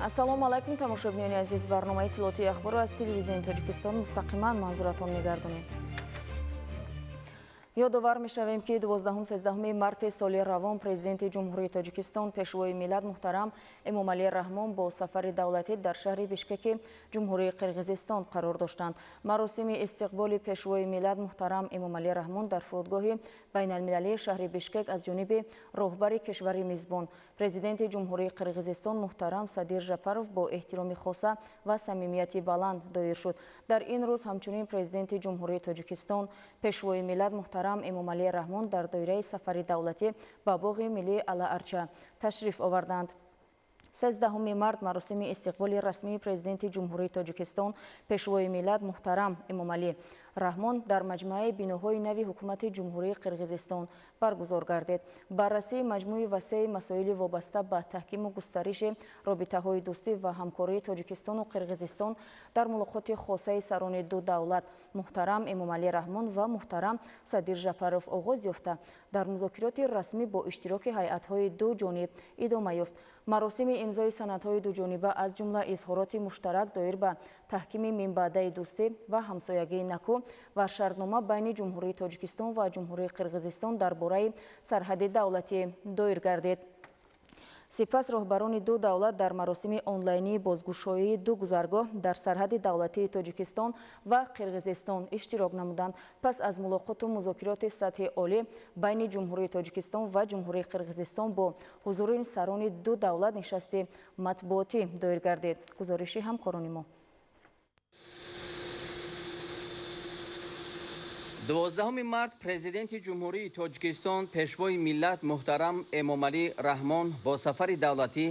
Ассалому алайкум, тамошобинони азиз. Барномаи иттилоотии ахборро аз телевизиони Тоҷикистон мустақиман манзуратон мегардонем. Ёдовар мешавем, ки 12-13 марти соли равон Президенти Ҷумҳурии Тоҷикистон, Пешвои миллат муҳтарам Эмомалӣ Раҳмон бо сафари давлатӣ дар шаҳри Бишкеки Ҷумҳурии Қирғизистон қарор доштанд. Маросими истиқболи Пешвои миллат муҳтарам Эмомалӣ Раҳмон дар фурудгоҳи байналмилалии шаҳри Бишкек аз ҷониби роҳбари кишвари мизбон, Президенти Ҷумҳурии Қирғизистон муҳтарам Садир Жапаров бо эҳтироми хоса ва самимияти баланд доир шуд. Дар ин рӯз ҳамчунин Президенти Ҷумҳурии Тоҷикистон, Пешвои миллат муҳтарам Эмомалӣ Раҳмон дар доираи сафари давлатӣ ба боғи миллии Ала-Арча ташриф оварданд. 13 март маросими истиқболи расмии Президенти Ҷумҳурии Тоҷикистон, Пешвои миллат муҳтарам Эмомалӣ Раҳмон дар маҷмӯаи биноҳои нави ҳукумати Ҷумҳурии Қирғизистон баргузор гардид. Баррасии маҷмӯи васеи масоили вобаста ба таҳкиму густариши робитаҳои дӯстӣ ва ҳамкории Тоҷикистону Қирғизистон дар мулоқоти хосаи сарони ду давлат муҳтарам Эмомалӣ Раҳмон ва муҳтарам Садир Жапаров оғоз ёфта, дар музокироти расмӣ бо иштироки ҳайатҳои ду ҷониб идома ёфт. Маросими имзои санадҳои дуҷониба, аз ҷумла изҳороти муштарак доир ба таҳкими минбаъдаи дӯстӣ ва ҳамсоягии наку ва шартнома байни Ҷумҳурии Тоҷикистон ва Ҷумҳурии Қирғизистон дар бораи сарҳади давлатӣ доир гардид. Сипас роҳбарони ду давлат дар маросими онлайнии бозгушоии ду гузаргоҳ дар сарҳади давлатии Тоҷикистон ва Қирғизистон иштирок намуданд. Пас аз мулоқоту музокироти сатҳи олӣ байни Ҷумҳурии Тоҷикистон ва Ҷумҳурии Қирғизистон бо ҳузури сарони ду давлат нишасти матбуотӣ доир гардид. Гузориши ҳамкорони мо. 12 март Президенти Ҷумҳурии Тоҷикистон, Пешвои миллат муҳтарам Эмомалӣ Раҳмон бо сафари давлатӣ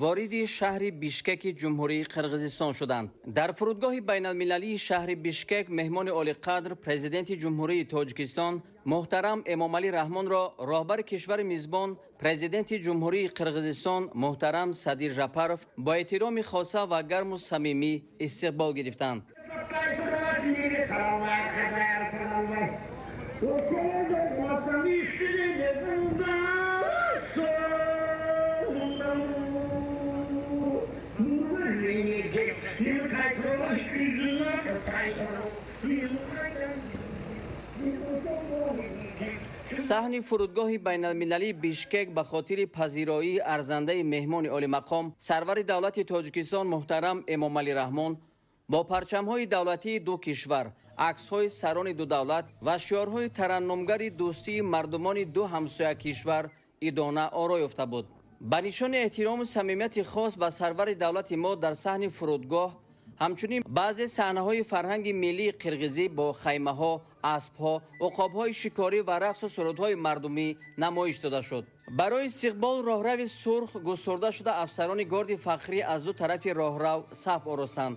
вориди шаҳри Бишкеки Ҷумҳурии Қирғизистон шуданд. Дар фурудгоҳи байналмилалии шаҳри Бишкек меҳмони олиқадр, Президенти Ҷумҳурии Тоҷикистон муҳтарам Эмомалӣ Раҳмонро роҳбари кишвари мизбон, Президенти Ҷумҳурии Қирғизистон муҳтарам Садир Жапаров бо эҳтироми хоса ва гарму самимӣ истиқбол гирифтанд. Саҳни фурудгоҳи байналмилалии Бишкек ба хотири пазироии арзандаи меҳмони олимақом, сарвари давлати Тоҷикистон муҳтарам Эмомалӣ Раҳмон бо парчамҳои давлатии ду кишвар, аксҳои сарони ду давлат ва шиорҳои тараннумгари дӯстии мардумони ду ҳамсоя кишвар идона оро ёфта буд. Ба нишони эҳтирому самимияти хос ба сарвари давлати мо дар саҳни фурудгоҳ ҳамчунин баъзе саҳнаҳои фарҳанги миллии қирғизӣ бо хаймаҳо, аспҳо, уқобҳои шикорӣ ва рақсу сурудҳои мардумӣ намоиш дода шуд. Барои истиқбол роҳрави сурх густурда шуда, афсарони горди фахрӣ аз ду тарафи роҳрав саф оростанд.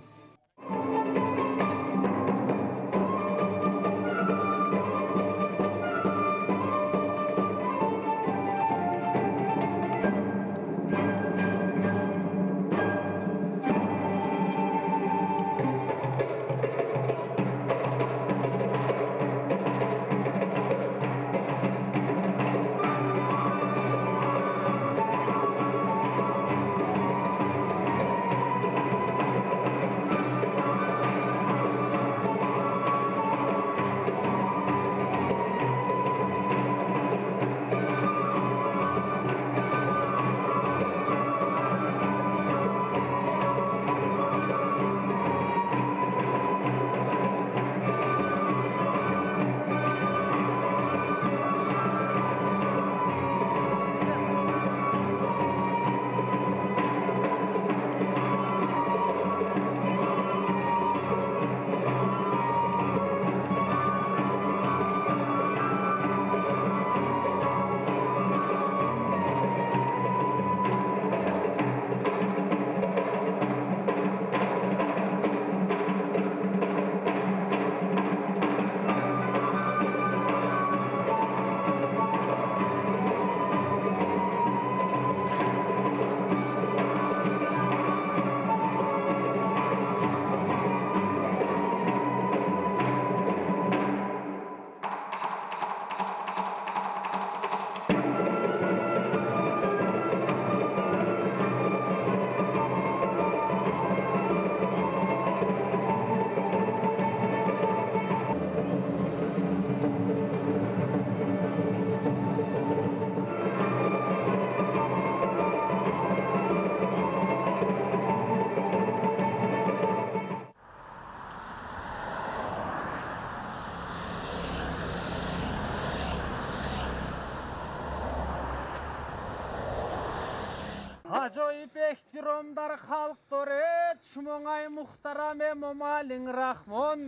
Аҷоиб эҳтиром дар халқ доред шумоңай муҳтарам Эмомалӣ Раҳмон.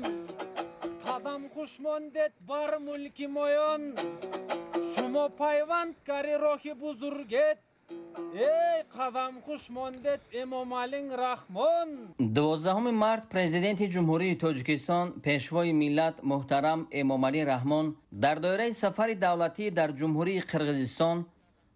Қадам хуш мондед бар мулки моён. Шумо пайвандгари роҳи бузургед. Эй қадам хуш мондед Эмомалӣ Раҳмон. 12 март Президенти Ҷумҳурии Тоҷикистон, Пешвои миллат муҳтарам Эмомалӣ Раҳмон дар доираи сафари давлатӣ дар Ҷумҳурии Қирғизистон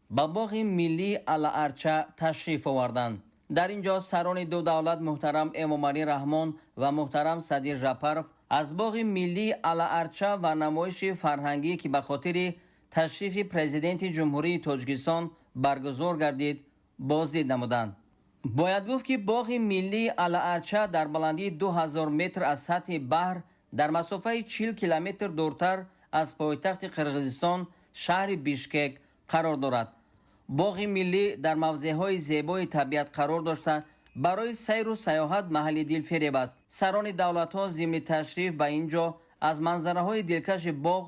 ба боғи миллии Алаарча ташриф оварданд. Дар ин ҷо сарони ду давлат муҳтарам Эмомалӣ Раҳмон ва муҳтарам Садир Жапаров аз боғи миллии Алаарча ва намоиши фарҳангӣ, ки ба хотири ташрифи Президенти Ҷумҳурии Тоҷикистон баргузор гардид, боздид намуданд. Бояд гуфт, ки боғи миллии Алаарча дар баландии 2000 метр аз сатҳи баҳр дар масофаи 40 километр дуртар аз пойтахти Қирғизистон, шаҳри Бишкек қарор дорад. Боғи миллӣ дар мавзеъҳои зебои табиат қарор дошта, барои сайру сайёҳат маҳалли дилфиреб аст. Сарони давлатҳо зимни ташриф ба ин ҷо аз манзараҳои дилкаши боғ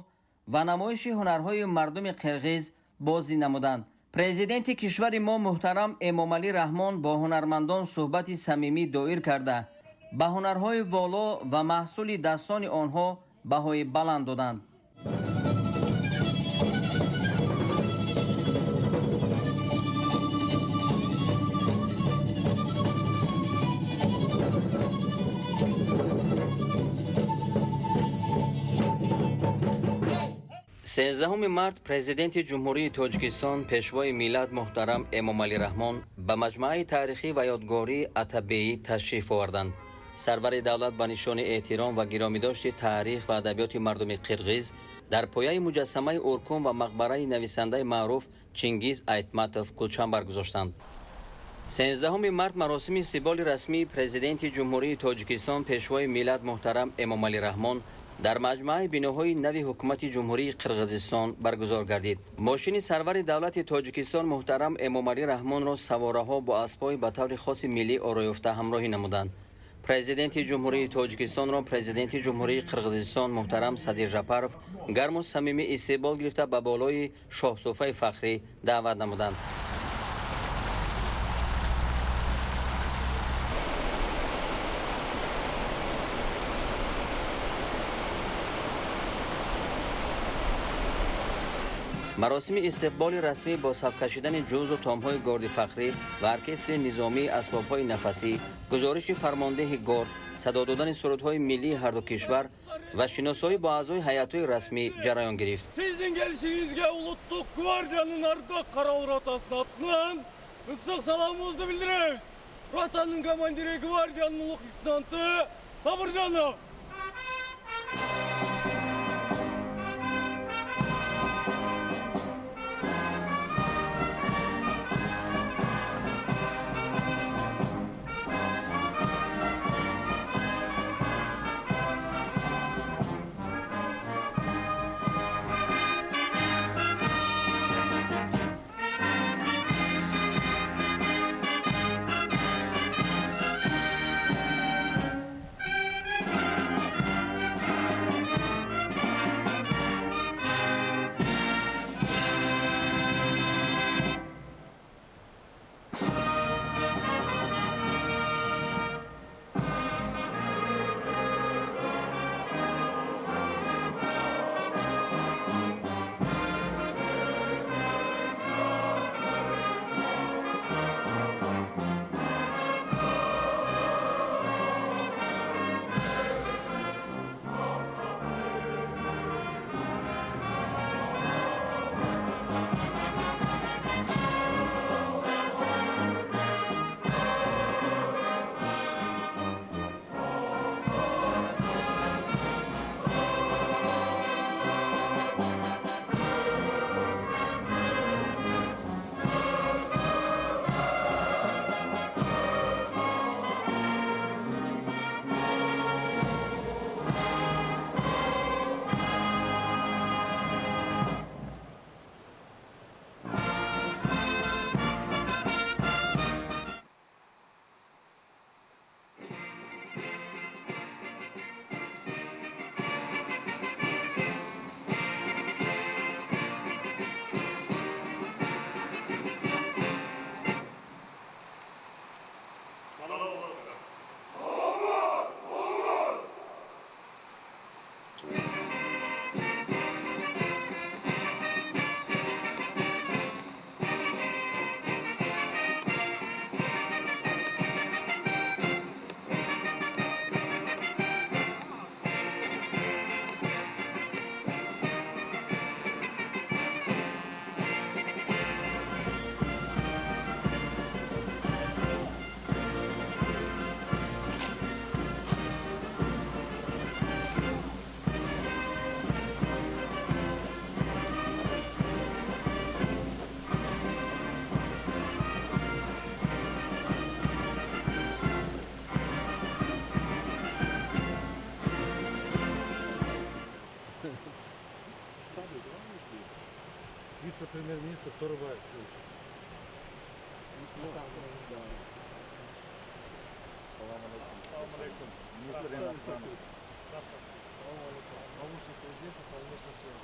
ва намоиши ҳунарҳои мардуми қирғиз боздид намуданд. Президенти кишвари мо муҳтарам Эмомалӣ Раҳмон бо ҳунармандон суҳбати самимӣ доир карда, ба ҳунарҳои воло ва маҳсули дастони онҳо баҳои баланд доданд. 13 март Президенти Ҷумҳурии Тоҷикистон, Пешвои миллат муҳтарам Эмомалӣ Раҳмон ба маҷмӯаи таърихӣ ва ёдгории Атабеӣ ташриф оварданд. Сарвари давлат ба нишони эҳтиром ва гиромидошти таърих ва адабиёти мардуми қирғиз дар пояи муҷассамаи Уркун ва мақбараи нависандаи маъруф Чингиз Айтматов гулчанбар гузоштанд. 13 март маросими истиқболи расмии Президенти Ҷумҳурии Тоҷикистон, Пешвои миллат муҳтарам Эмомалӣ Раҳмон дар маҷмӯаи биноҳои нави ҳукумати Ҷумҳурии Қирғизистон баргузор гардид. Мошини сарвари давлати Тоҷикистон муҳтарам Эмомалӣ Раҳмонро савораҳо бо аспҳои ба таври хоси миллӣ ороёфта ҳамроҳӣ намуданд. Президенти Ҷумҳурии Тоҷикистонро Президенти Ҷумҳурии Қирғизистон муҳтарам Садир Жапаров гарму самимӣ истиқбол гирифта, ба болои шоҳсуфаи фахрӣ даъват намуданд. Маросими истиқболи расмӣ бо сафкашидани ҷузу томҳои горди фахрӣ ва оркестри низомии асбобҳои нафасӣ, гузориши фармондеҳи горд, садо додани сурудҳои миллии ҳарду кишвар ва шиносоӣ бо аъзои ҳайатҳои расмӣ ҷараён гирифт. Сиздин келишиңизге Улуттук гвардиянын Ардак караул ротасынын атынан ысык саламыбызды билдиребиз. Ротанын командири гвардиянын улук лейтенанты Сабыржанов. Вице-премьер-министр Торыбаев. Салам алейкум. Министр иностранных. Салам алейкум. Помощник президента по внешним связям.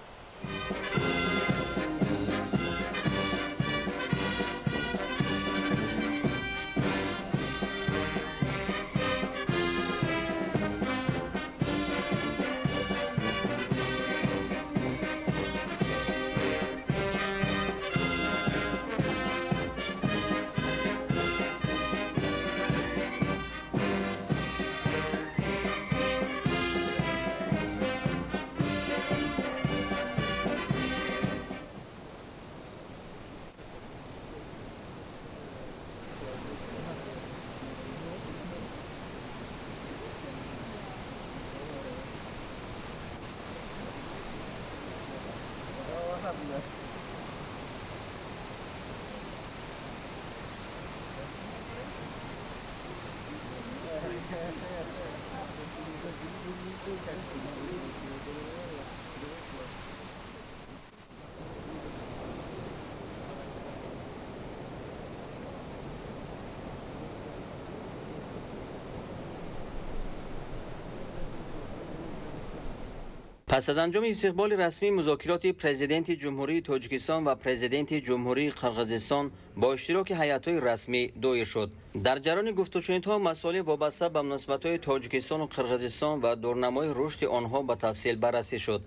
Пас аз анҷоми истиқболи расмии музокироти президенти Ҷумҳурии Тоҷикистон ва президенти Ҷумҳурии Қирғизистон бо иштироки ҳайатҳои расмӣ доир шуд. Дар ҷараёни гуфтушунидҳо масоили вобаста ба муносибатҳои Тоҷикистону Қирғизистон ва дурнамои рушди онҳо ба тафсил баррасӣ шуд.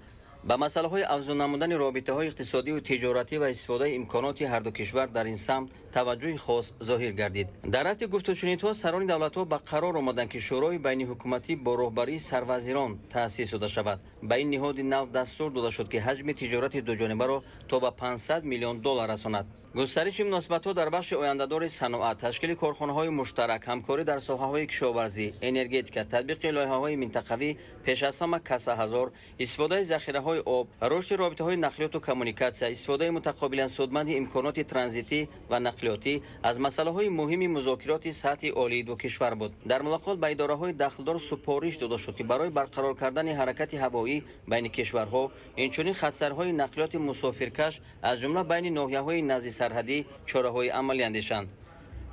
Ба масъалаҳои афзун намудани робитаҳои иқтисодию тиҷоратӣ ва истифодаи имконоти ҳарду кишвар дар ин самт таваҷҷӯҳи хос зоҳир гардид. Дар рафти гуфтушунидҳо сарони давлатҳо ба қарор омаданд, ки шӯрои байниҳукуматӣ бо роҳбарии сарвазирон таъсис дода шавад. Ба ин ниҳоди нав дастур дода шуд, ки ҳаҷми тиҷорати дуҷонибаро то ба 500 миллион доллар расонад. Густариши муносибатҳо дар бахши ояндадори саноат, ташкили корхонаҳои муштарак, ҳамкорӣ дар соҳаҳои кишоварзӣ, энергетика, татбиқи лоиҳаҳои минтақавӣ, пеш аз ҳама касаҳазор, истифодаи захираҳои об, рушди робитаҳои нақлиёту коммуникатсия, истифодаи мутақобилан судманди имконоти транзитӣ ва нақлиётӣ аз масъалаҳои муҳими музокироти сатҳи олии ду кишвар буд. Дар мулоқот ба идораҳои дахлдор супориш дода шуд, ки барои барқарор кардани ҳаракати ҳавоӣ байни кишварҳо, инчунин хатсайрҳои нақлиёти мусофиркаш аз ҷумла байни ноҳияҳои назди сарҳадӣ чораҳои амалӣ андешанд.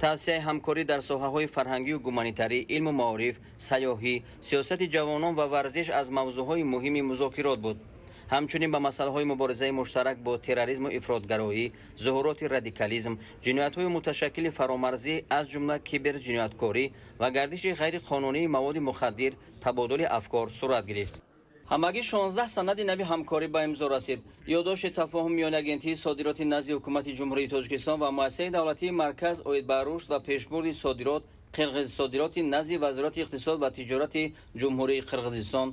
Тавсияи ҳамкорӣ дар соҳаҳои фарҳангию гуманитарӣ, илму маориф, сайёҳӣ, сиёсати ҷавонон ва варзиш аз мавзӯъҳои муҳими музокирот буд. Ҳамчунин ба масъалаҳои муборизаи муштарак бо терроризму ифротгароӣ, зуҳуроти радикализм, ҷиноятҳои муташаккили фаромарзӣ аз ҷумла киберҷинояткорӣ ва гардиши ғайриқонунии маводи мухаддир табодули афкор сурат гирифт. Ҳамагӣ 16 санади нави ҳамкорӣ ба имзо расид. Ёддошти тафоҳум миёни Агентии содироти назди Ҳукумати Ҷумҳурии Тоҷикистон ва Муассисаи давлатии Марказ оид ба рушд ва пешбурди содирот, қирғизсодироти назди Вазорати иқтисод ва тиҷорати Ҷумҳурии Қирғизистон.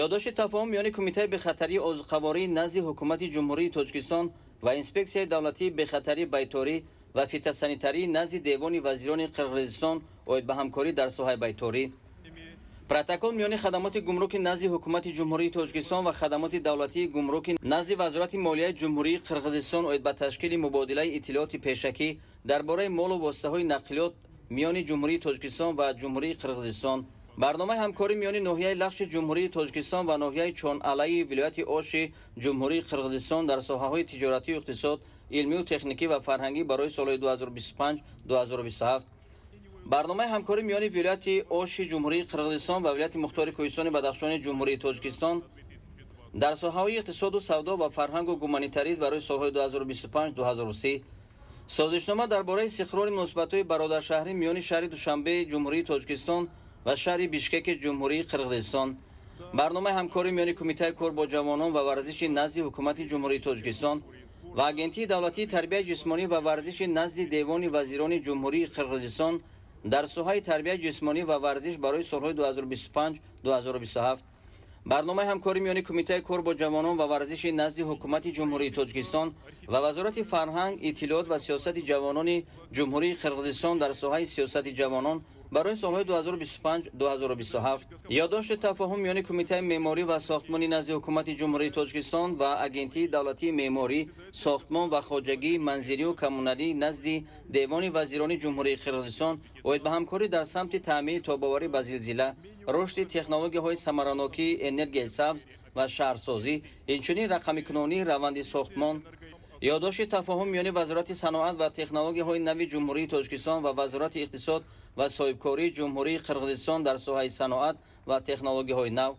Ёддошти тафоҳум миёни Кумитаи бехатарии озуқаворӣ назди Ҳукумати Ҷумҳурии Тоҷикистон ва Инспексияи давлатии бехатарии байторӣ ва фитосанитарии назди Девони вазирони Қирғизистон оид ба ҳамкорӣ дар соҳаи байторӣ. Протокол миёни хадамоти гумруки назди Ҳукумати Ҷумҳурии Тоҷикистон ва хадамоти давлатии гумруки назди Вазорати молияи Ҷумҳурии Қирғизистон оид ба ташкили мубодилаи иттилооти пешакӣ дар бораи молу воситаҳои нақлиёт миёни Ҷумҳурии Тоҷикистон ва Ҷумҳурии Қирғизистон. Барномаи ҳамкорӣ миёни ноҳияи Лахши Ҷумҳурии Тоҷикистон ва ноҳияи Чон-Алаи вилояти Оши Ҷумҳурии Қирғизистон дар соҳаҳои тиҷоратию иқтисод, илмию техникӣ ва фарҳангӣ барои солҳои 2025-2027. Барномаи ҳамкорӣ миёни вилояти Оши Ҷумҳурии Қирғизистон ва вилояти Мухтори Кӯҳистони Бадахшони Ҷумҳурии Тоҷикистон дар соҳаҳои иқтисоду савдо ва фарҳангу гуманитарӣ барои солҳои 2025-2030. Созишнома дар бораи истиқрори муносибатҳои бародаршаҳрӣ миёни шаҳри Душанбеи Ҷумҳурии Тоҷикистон ва шаҳри Бишкеки Ҷумҳурии Қирғизистон. Барномаи ҳамкорӣ миёни Кумитаи кор бо ҷавонон ва варзиши назди Ҳукумати Ҷумҳурии Тоҷикистон ва Агентии давлатии тарбияи ҷисмонӣ ва варзиши назди Девони вазирони Ҷумҳурии Қирғизистон дар соҳаи тарбияи ҷисмонӣ ва варзиш барои солҳои 2025-2027. Барномаи ҳамкорӣ миёни Кумитаи кор бо ҷавонон ва варзиши назди Ҳукумати Ҷумҳурии Тоҷикистон ва Вазорати фарҳанг, иттилоот ва сиёсати ҷавонони Ҷумҳурии Қирғизистон дар соҳаи сиёсати ҷавонон барои солҳои 2025-2027. Ёддошти тафоҳум миёни Кумитаи меъморӣ ва сохтмони назди Ҳукумати Ҷумҳурии Тоҷикистон ва Агентии давлатии меъморӣ, сохтмон ва хоҷагии манзилию коммуналӣ назди Девони вазирони Ҷумҳурии Қирғизистон оид ба ҳамкорӣ дар самти таъмини тобоварӣ ба зилзила, рушди технологияҳои самаранокии энергияи сабз ва шаҳрсозӣ, инчунин рақамикунонии раванди сохтмон. Ёддошти тафоҳум миёни Вазорати саноат ва технологияҳои нави Ҷумҳурии Тоҷикистон ва Вазорати иқтисод ва соҳибкории Ҷумҳурии Қирғизистон дар соҳаи саноат ва технологияҳои нав.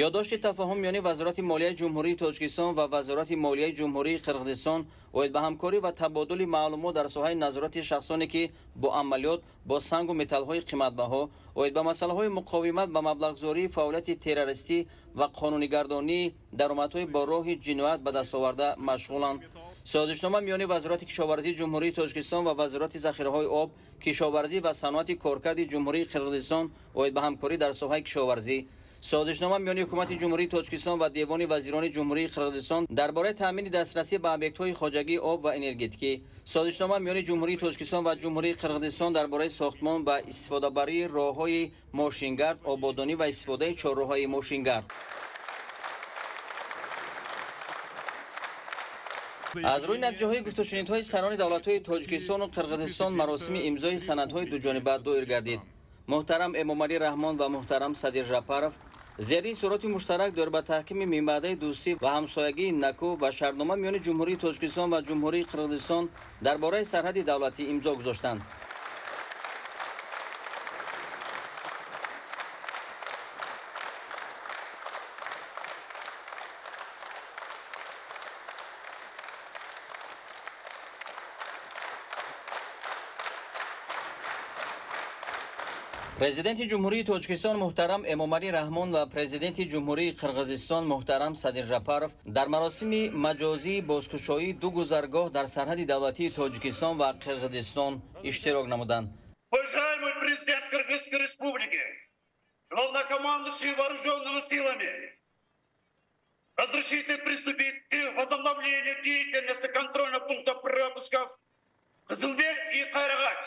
Ёддошти тафоҳум миёни Вазорати молияи Ҷумҳурии Тоҷикистон ва Вазорати молияи Ҷумҳурии Қирғизистон оид ба ҳамкорӣ ва табодули маълумот дар соҳаи назорати шахсоне, ки бо амалиёт бо сангу металлҳои қиматбаҳо, оид ба масъалаҳои муқовимат ба маблағгузории фаъолияти террористӣ ва қонунигардонии даромадҳои бо роҳи ҷиноят ба дастоварда машғуланд. Созишнома миёни Вазорати кишоварзии Ҷумҳурии Тоҷикистон ва Вазорати захираҳои об, кишоварзӣ ва саноати коркарди Ҷумҳурии Қирғизистон оид ба ҳамкорӣ дар соҳаи кишоварзӣ. Созишнома миёни Ҳукумати Ҷумҳурии Тоҷикистон ва Девони вазирони Ҷумҳурии Қирғизистон дар бораи таъмини дастрасӣ ба объектҳои хоҷагии об ва энергетикӣ. Созишнома миёни Ҷумҳурии Тоҷикистон ва Ҷумҳурии Қирғизистон дар бораи сохтмон ва истифодабарии роҳҳои мошингард, ободонӣ ва истифодаи чорроҳаи мошингард. Аз рӯи натиҷаҳои гуфтушунидҳои сарони давлатҳои Тоҷикистону Қирғизистон маросими имзои санадҳои дуҷониба доир гардид. Муҳтарам Эмомалӣ Раҳмон ва муҳтарам Садир Жапаров зери суроти муштарак доир ба таҳкими минбаъдаи дӯстӣ ва ҳамсоягии наку ва шартнома миёни Ҷумҳурии Тоҷикистон ва Ҷумҳурии Қирғизистон дар бораи сарҳади давлатӣ имзо гузоштанд. Президенти Ҷумҳурии Тоҷикистон муҳтарам Эмомалӣ Раҳмон ва Президенти Ҷумҳурии Қирғизистон муҳтарам Садир Жапаров дар маросими маҷозии бозкушоии ду гузаргоҳ дар сарҳади давлатии Тоҷикистон ва Қирғизистон иштирок намуданд. Уважаемый президент Кыргызской Республики, главнокомандующий вооруженными силами, разрешите приступить к возобновлению деятельности контрольного пункта пропусков Кызылбек и Кайрагач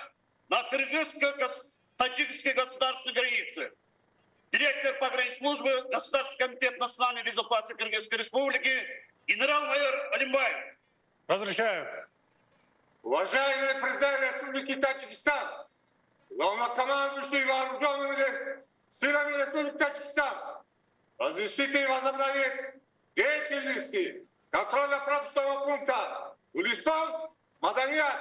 на кыргызско-таджикской государственной границе. Директор погранслужбы Государственного комитета национальной безопасности Кыргызской Республики генерал-майор Алимбаев. Разрешаю. Уважаемый президент Республики Таджикистан, главнокомандующий вооруженными силами Республики Таджикистан, разрешите возобновить деятельности контрольно-пропускного пункта Гулистон, Маданият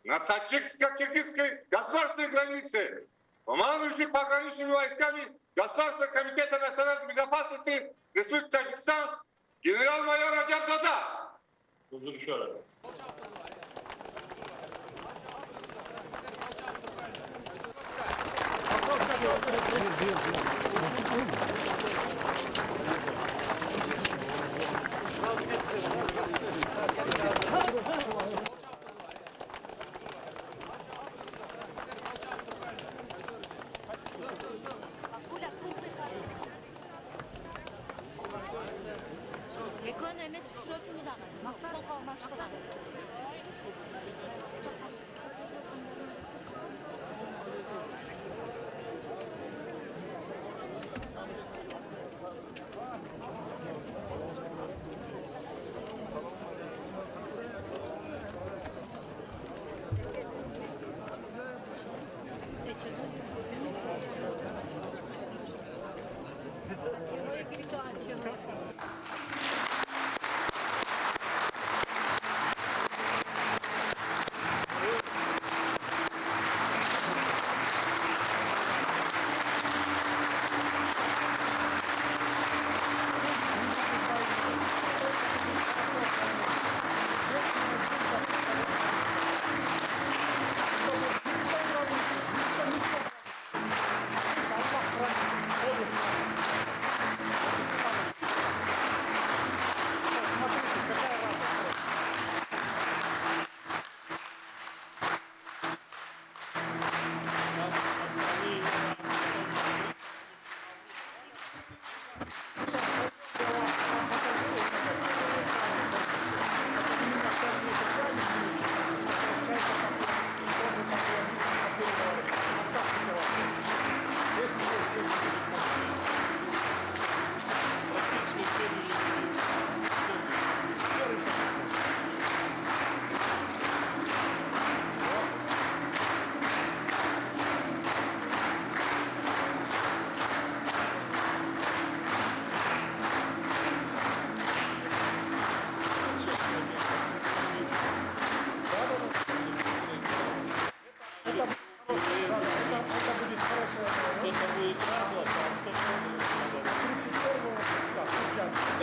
на таджикско-киргизской государственной границе, командующий пограничными войсками Государственного комитета национальной безопасности Республики Таджикистан генерал-майор Раджабзода. Разрешаю.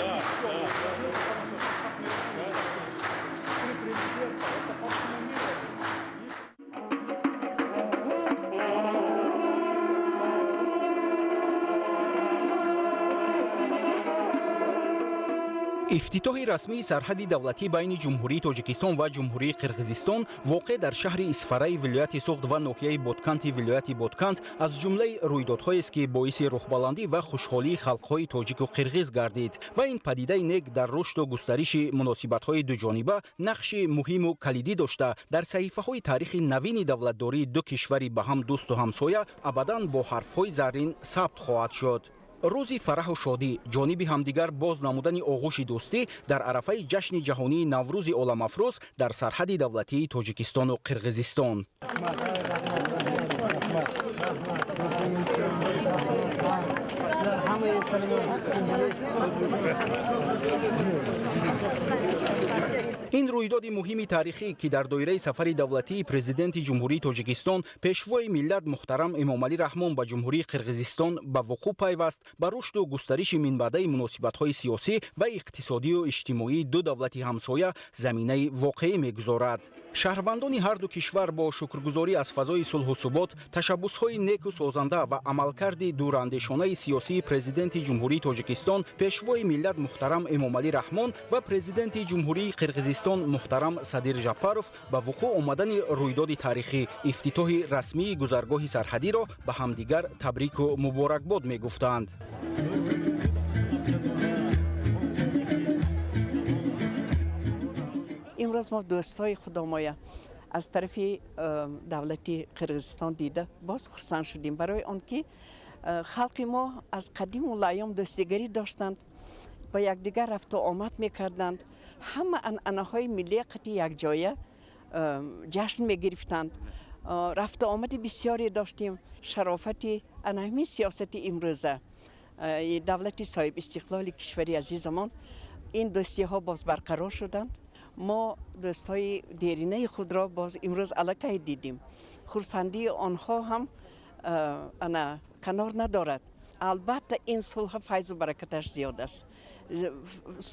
Да, да. Три президента, это по всему миру. Ифтитоҳи расмии сарҳади давлатӣ байни Ҷумҳурии Тоҷикистон ва Ҷумҳурии Қирғизистон, воқеъ дар шаҳри Исфараи вилояти Суғд ва ноҳияи Ботканти вилояти Ботканд, аз ҷумлаи рӯйдодҳоест, ки боиси рӯҳбаландӣ ва хушҳолии халқҳои тоҷику қирғиз гардид ва ин падидаи нек дар рушду густариши муносибатҳои дуҷониба нақши муҳиму калидӣ дошта, дар саҳифаҳои таърихи навини давлатдории ду кишвари ба ҳам дӯсту ҳамсоя абадан бо ҳарфҳои заррин сабт хоҳад шуд. Рӯзи фараҳу шодӣ, ҷониби ҳамдигар боз намудани оғӯши дӯстӣ дар арафаи ҷашни ҷаҳонии Наврӯзи оламафрӯз дар сарҳади давлатии Тоҷикистону Қирғизистон. Ин рӯйдоди муҳими таърихӣ, ки дар доираи сафари давлатии Президенти Ҷумҳурии Тоҷикистон, Пешвои миллат муҳтарам Эмомалӣ Раҳмон ба Ҷумҳурии Қирғизистон ба вуқӯъ пайваст, ба рушду густариши минбаъдаи муносибатҳои сиёсӣ ва иқтисодию иҷтимоии ду давлати ҳамсоя заминаи воқеӣ мегузорад. Шаҳрвандони ҳарду кишвар бо шукргузорӣ аз фазои сулҳу субот, ташаббусҳои неку созанда ва амалкарди дурандешонаи сиёсии Президенти Ҷумҳурии Тоҷикистон, Пешвои миллат муҳтарам Эмомалӣ Раҳмон ва Президенти Ҷумҳурии Қирғизистон муҳтарам Садир Жапаров ба вуқӯъ омадани рӯйдоди таърихӣ, ифтитоҳи расмии гузаргоҳи сарҳадиро ба ҳамдигар табрику муборакбод мегуфтанд. Имрӯз мо дӯстҳои худомоя аз тарафи давлати Қирғизистон дида боз хурсанд шудем, барои он ки халқи мо аз қадиму лайём дӯстигарӣ доштанд, ба якдигар рафту омад мекарданд, ҳама анъанаҳои миллия қати якҷоя ҷашн мегирифтанд. Рафту омади бисёре доштем. Шарофати ана ҳамин сиёсати имрӯза давлати соҳибистиқлоли кишвари азизамон ин дӯстиҳо боз барқарор шуданд. Мо дӯстҳои деринаи худро боз имрӯз аллакай дидем. Хурсандии онҳо ҳам ана канор надорад. Албатта, ин сулҳа файзу баракаташ зиёд аст.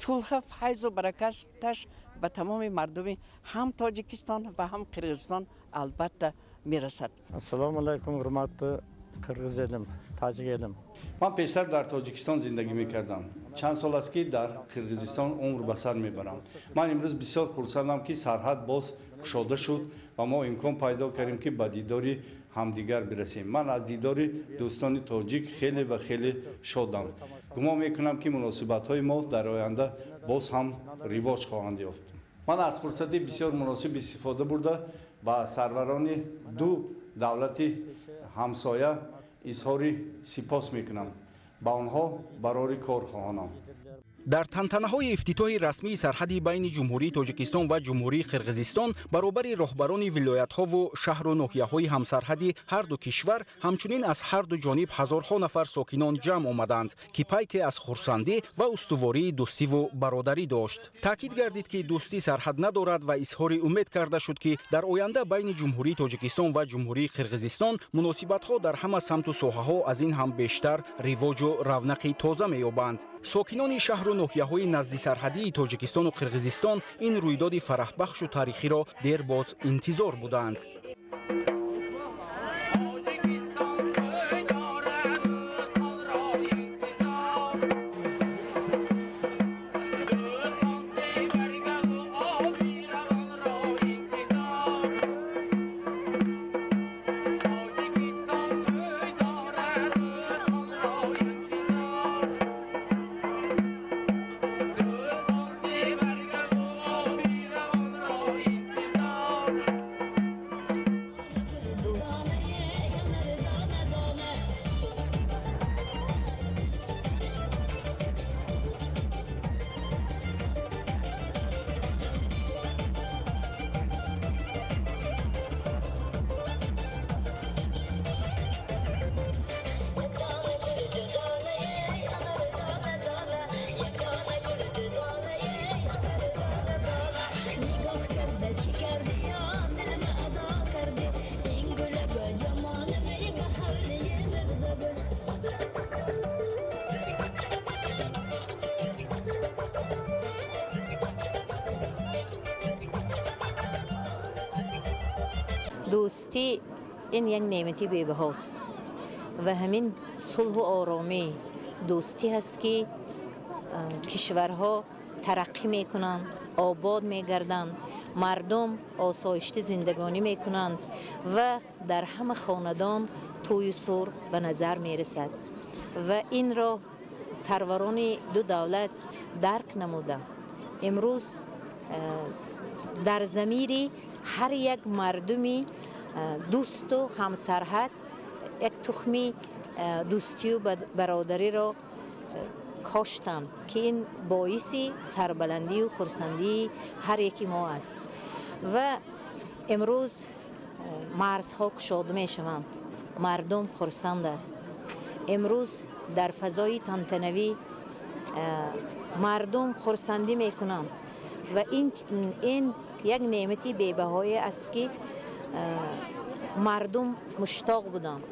Сулҳа файзу баракаташ ба тамоми мардуми ҳам Тоҷикистон ва ҳам Қирғизистон албатта мерасад. Ассалому алайкум, ҳурматли қирғиз элим, тоҷик элим. Ман пештар дар Тоҷикистон зиндагӣ мекардам. Чанд сол аст, ки дар Қирғизистон умр ба сар мебарам. Ман имрӯз бисёр хурсандам, ки сарҳад боз кушода шуд ва мо имкон пайдо кардем, ки ба дидори ҳамдигар бирасем. Ман аз дидори дӯстони тоҷик хеле ва хеле шодам. Гумон мекунам, ки муносибатҳои мо дар оянда боз ҳам ривоҷ хоҳанд ёфт. Ман аз фурсати бисёр муносиб истифода бурда, ба сарварони ду давлати ҳамсоя изҳори сипос мекунам, ба онҳо барори кор хоҳонам. Дар тантанаҳои ифтитоҳи расмии сарҳади байни Ҷумҳурии Тоҷикистон ва Ҷумҳурии Қирғизистон баробари роҳбарони вилоятҳову шаҳру ноҳияҳои ҳамсарҳади ҳарду кишвар, ҳамчунин аз ҳарду ҷониб ҳазорҳо нафар сокинон ҷамъ омаданд, ки пайке аз хурсандӣ ва устувории дӯстиву бародарӣ дошт. Таъкид гардид, ки дӯстӣ сарҳад надорад ва изҳори умед карда шуд, ки дар оянда байни Ҷумҳурии Тоҷикистон ва Ҷумҳурии Қирғизистон муносибатҳо дар ҳама самту соҳаҳо аз ин ҳам бештар ривоҷу равнақи тоза меёбанд. Сокинони шаҳру ноҳияҳои наздисарҳадии Тоҷикистону Қирғизистон ин рӯйдоди фараҳбахшу таърихиро дербоз интизор буданд. Дӯстӣ ин як неъмати бебаҳост ва ҳамин сулҳу оромӣ, дӯстӣ ҳаст, ки кишварҳо тараққӣ мекунанд, обод мегарданд, мардум осоишта зиндагонӣ мекунанд ва дар ҳама хонадон тӯю сур ба назар мерасад. Ва инро сарварони ду давлат дарк намуда, имрӯз дар замири ҳар як мардуми дӯсту ҳамсарҳад як тухми дӯстию бародариро коштанд, ки ин боиси сарбаландию хурсандии ҳар яки мо аст. Ва имрӯз марзҳо кушода мешаванд, мардум хурсанд аст. Имрӯз дар фазои тантанавӣ мардум хурсандӣ мекунанд ва ин як неъмати бебаҳое аст, ки мардум муштоқ буданд.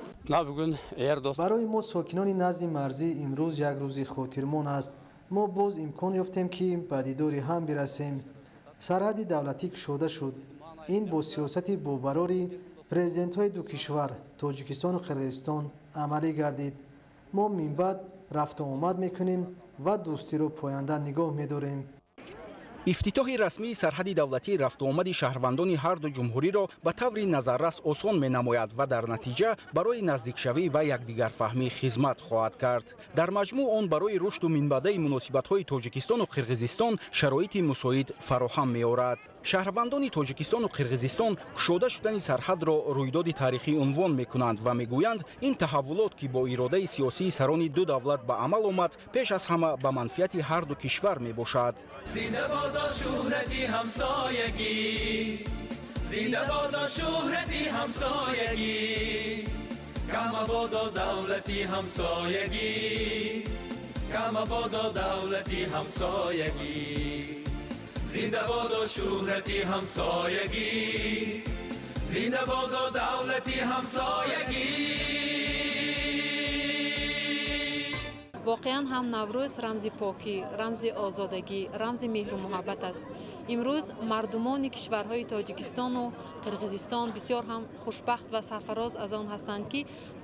Барои мо, сокинони назди марзӣ, имрӯз як рӯзи хотирмон аст. Мо боз имкон ёфтем, ки ба дидори ҳам бирасем. Сарҳади давлатӣ кушода шуд. Ин бо сиёсати бобарори президентҳои ду кишвар, Тоҷикистону Қирғизистон, амалӣ гардид. Мо минбаъд рафту омад мекунем ва дӯстиро поянда нигоҳ медорем. Ифтитоҳи расмии сарҳади давлатӣ рафтуомади шаҳрвандони ҳарду ҷумҳуриро ба таври назаррас осон менамояд ва дар натиҷа барои наздикшавӣ ва якдигарфаҳмӣ хизмат хоҳад кард. Дар маҷмӯъ он барои рушду минбаъдаи муносибатҳои Тоҷикистону Қирғизистон шароити мусоид фароҳам меорад. Шаҳрвандони Тоҷикистону Қирғизистон кушода шудани сарҳадро рӯйдоди таърихӣ унвон мекунанд ва мегӯянд, ин таҳаввулот, ки бо иродаи сиёсии сарони ду давлат ба амал омад, пеш аз ҳама ба манфиати ҳарду кишвар мебошад. Шӯҳрати ҳамсоягӣ, зинда бодо шӯҳрати ҳамсоягӣ, кама бодо давлати ҳамсоягӣ, кама бодо давлати ҳамсоягӣ, зинда бодо шӯҳрати ҳамсоягӣ, зинда бодо давлати ҳамсоягӣ. Воқеан ҳам Наврӯз рамзи покӣ, рамзи озодагӣ, рамзи меҳру муҳаббат аст. Имрӯз мардумони кишварҳои Тоҷикистону Қирғизистон бисёр ҳам хушбахт ва сарфароз аз он ҳастанд, ки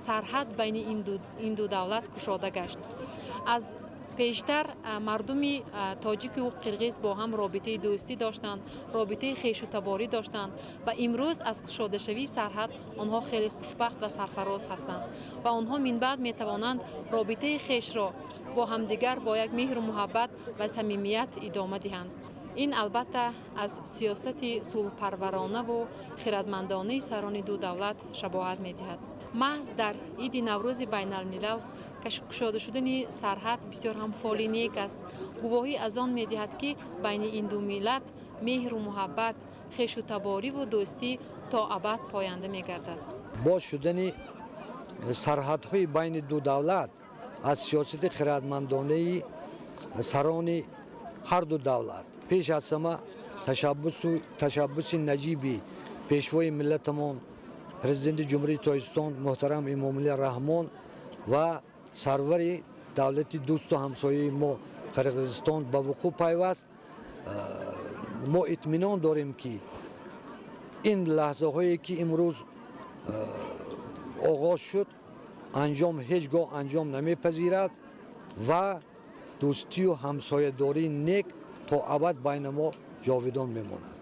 сарҳад байни ин ду давлат кушода гашт. Аз пештар мардуми тоҷику қирғиз бо ҳам робитаи дӯстӣ доштанд, робитаи хешу таборӣ доштанд ва имрӯз аз кушодашавии сарҳад онҳо хеле хушбахт ва сарфароз ҳастанд ва онҳо минбаъд метавонанд робитаи хешро бо ҳамдигар бо як меҳру муҳаббат ва самимият идома диҳанд. Ин албатта аз сиёсати сулҳпарваронаву хиратмандонаи сарони ду давлат шабоҳат медиҳад. Маҳз дар иди Наврӯзи байналмилал кушода шудани сарҳад бисёр ҳам фоли нек аст. Гувоҳӣ аз он медиҳад, ки байни ин ду миллат меҳру муҳаббат, хешу табориву дӯстӣ то абад поянда мегардад. Боз шудани сарҳадҳои байни ду давлат аз сиёсати хиратмандонаи сарони ҳар ду давлат, пеш аз ҳама ташаббуси наҷиби пешвои миллатамон, президенти Ҷумҳурии Тоҷикистон муҳтарам Эмомалӣ Раҳмон ва сарвари давлати дӯсту ҳамсояи мо Қирғизистон ба вуқӯъ пайваст. Мо итминон дорем, ки ин лаҳзаҳое, ки имрӯз оғоз шуд, анҷом ҳеҷ гоҳ анҷом намепазирад ва дӯстию ҳамсоядории нек то абад байни мо ҷовидон мемонад.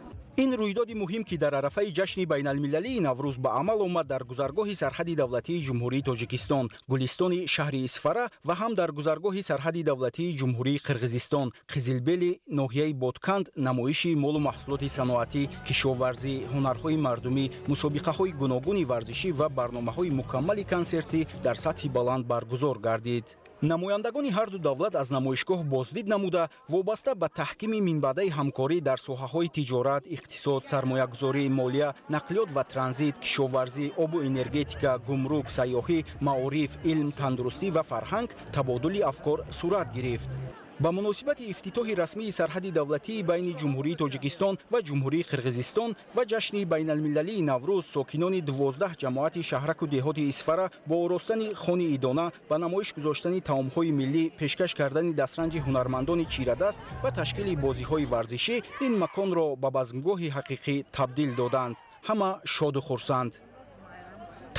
Ин рӯйдоди муҳим, ки дар арафаи ҷашни байналмилалии Наврӯз ба амал омад, дар гузаргоҳи сарҳади давлатии Ҷумҳурии Тоҷикистон, Гулистони шаҳри Исфара, ва ҳам дар гузаргоҳи сарҳади давлатии Ҷумҳурии Қирғизистон, Қизилбели ноҳияи Ботканд, намоиши молу маҳсулоти саноатӣ, кишоварзӣ, ҳунарҳои мардумӣ, мусобиқаҳои гуногуни варзишӣ ва барномаҳои мукаммали консертӣ дар сатҳи баланд баргузор гардид. Намояндагони ҳарду давлат аз намоишгоҳ боздид намуда, вобаста ба таҳкими минбаъдаи ҳамкорӣ дар соҳаҳои тиҷорат, иқтисод, сармоягузорӣ, молия, нақлиёт ва транзит, кишоварзӣ, обу энергетика, гумрук, сайёҳӣ, маориф, илм, тандурустӣ ва фарҳанг табодули афкор сурат гирифт. Ба муносибати ифтитоҳи расмии сарҳади давлатии байни Ҷумҳурии Тоҷикистон ва Ҷумҳурии Қирғизистон ва ҷашни байналмилалии Наврӯз сокинони 12 ҷамоати шаҳраку деҳоти Исфара бо оростани хони идона, ба намоиш гузоштани таомҳои миллӣ, пешкаш кардани дастранҷи ҳунармандони чирадаст ва ташкили бозиҳои варзишӣ ин маконро ба базмгоҳи ҳақиқӣ табдил доданд. Ҳама шоду хурсанд.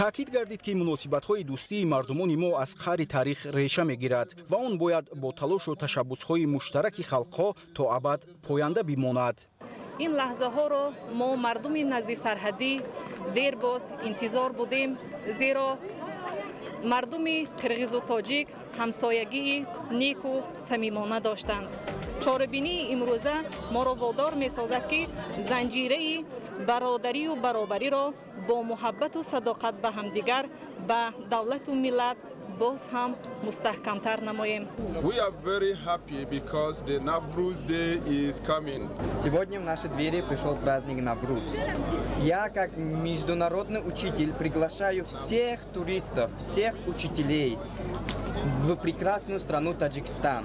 Таъкид гардид, ки муносибатҳои дӯстии мардумони мо аз қаъри таърих реша мегирад ва он бояд бо талошу ташаббусҳои муштараки халқҳо то абад поянда бимонад. Ин лаҳзаҳоро мо, мардуми наздисарҳадӣ, дербоз интизор будем, зеро мардуми қирғизу тоҷик ҳамсоягии неку самимона доштанд. Чорабинии имрӯза моро водор месозад, ки занҷираи бародарию баробариро бо муҳаббату садоқат ба ҳамдигар, ба давлату миллат боз ҳам мустаҳкамтар намоем. We are very happy because the Navruz Day is coming. Сегодня в наши двери пришел праздник Навруз. Я, как международный учитель, приглашаю всех туристов, всех учителей в прекрасную страну Таджикистан.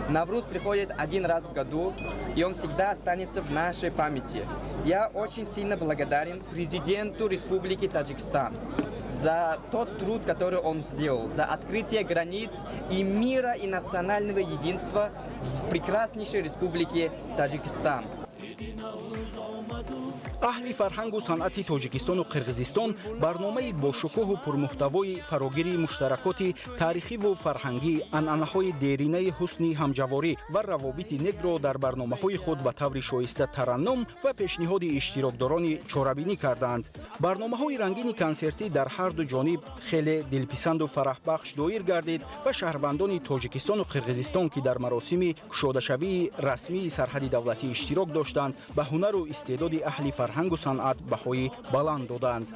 Навруз приходит один раз в году, и он всегда останется в нашей памяти. Я очень сильно благодарен президенту Республики Таджикистан за тот труд, который он сделал, за открытие границ и мира, и национального единства в прекраснейшей республике Таджикистан. Аҳли фарҳангу санъати Тоҷикистону Қирғизистон барномаи бошукӯҳу пурмуҳтавои фарогири муштаракоти таърихиву фарҳангӣ, анъанаҳои деринаи ҳусни ҳамҷаворӣ ва равобити некро дар барномаҳои худ ба таври шоиста тараннум ва пешниҳоди иштирокдорони чорабинӣ карданд. Барномаҳои рангини консертӣ дар ҳарду ҷониб хеле дилписанду фараҳбахш доир гардид ва шаҳрвандони Тоҷикистону Қирғизистон, ки дар маросими кушодашавии расмии сарҳади давлатӣ иштирок доштанд, ба ҳунару истеъдоди аҳли фарҳангу санъат баҳои баланд доданд.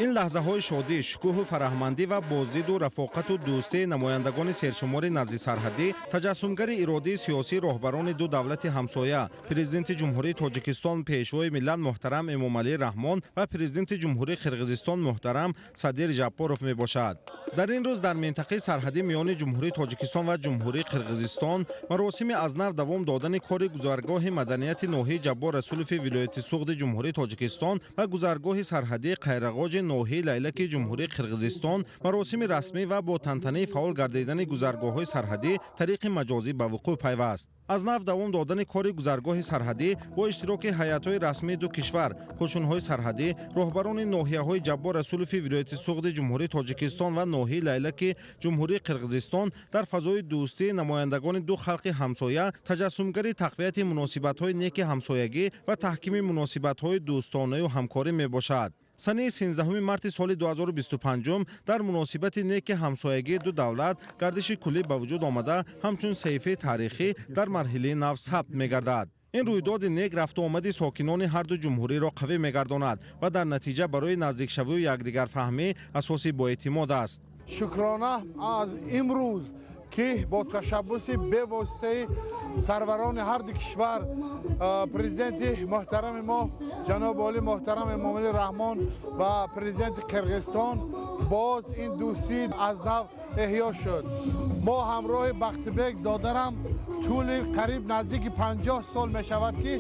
Ин лаҳзаҳои шодӣ, шукӯҳу фараҳмандӣ ва боздиду рафоқату дӯстии намояндагони сершумори наздисарҳадӣ таҷассумгари иродии сиёсии роҳбарони ду давлати ҳамсоя, Президенти Ҷумҳурии Тоҷикистон, Пешвои миллат муҳтарам Эмомалӣ Раҳмон ва Президенти Ҷумҳурии Қирғизистон муҳтарам Садир Жапоров мебошад. Дар ин рӯз дар минтақаи сарҳадӣ миёни Ҷумҳурии Тоҷикистон ва Ҷумҳурии Қирғизистон маросими аз нав давом додани кори гузаргоҳи маданияти ноҳияи Ҷаббор Расулови вилояти Суғди Ҷумҳурии Тоҷикистон ва гузаргоҳи сарҳадии Қайрағоҷи ноҳияи Лайлаки Ҷумҳурии Қирғизистон маросими расмӣ ва бо тантанаи фаъол гардидани гузаргоҳҳои сарҳадӣ тариқи маҷозӣ ба вуқӯъ пайваст. Аз нав давом додани кори гузаргоҳи сарҳадӣ бо иштироки ҳайатҳои расмии ду кишвар, қӯшунҳои сарҳадӣ, роҳбарони ноҳияҳои Ҷаббор Расулови вилояти Суғди Ҷумҳурии Тоҷикистон ва ноҳияи Лайлаки Ҷумҳурии Қирғизистон дар фазои дӯстии намояндагони ду халқи ҳамсоя таҷассумгари тақвияти муносибатҳои неки ҳамсоягӣ ва таҳкими муносибатҳои дӯстонаю ҳамкорӣ мебошад. Санаи 13 марти соли 2025 дар муносибати неки ҳамсоягии ду давлат гардиши куллӣ ба вуҷуд омада, ҳамчун саҳифаи таърихӣ дар марҳилаи нав сабт мегардад. Ин рӯйдоди нек рафтуомади сокинони ҳарду ҷумҳуриро қавӣ мегардонад ва дар натиҷа барои наздикшавию якдигарфаҳмӣ асоси боэътимод аст. Шукрона аз имрӯз, ки бо ташаббуси бевоситаи сарварони ҳарду кишвар, президенти муҳтарами мо ҷаноби олӣ муҳтарам Эмомалӣ Раҳмон ва президенти Қирғизистон, боз ин дӯстӣ аз нав эҳё шуд. Мо ҳамроҳи Бахтибек додарам тӯли қариб наздики 50 сол мешавад, ки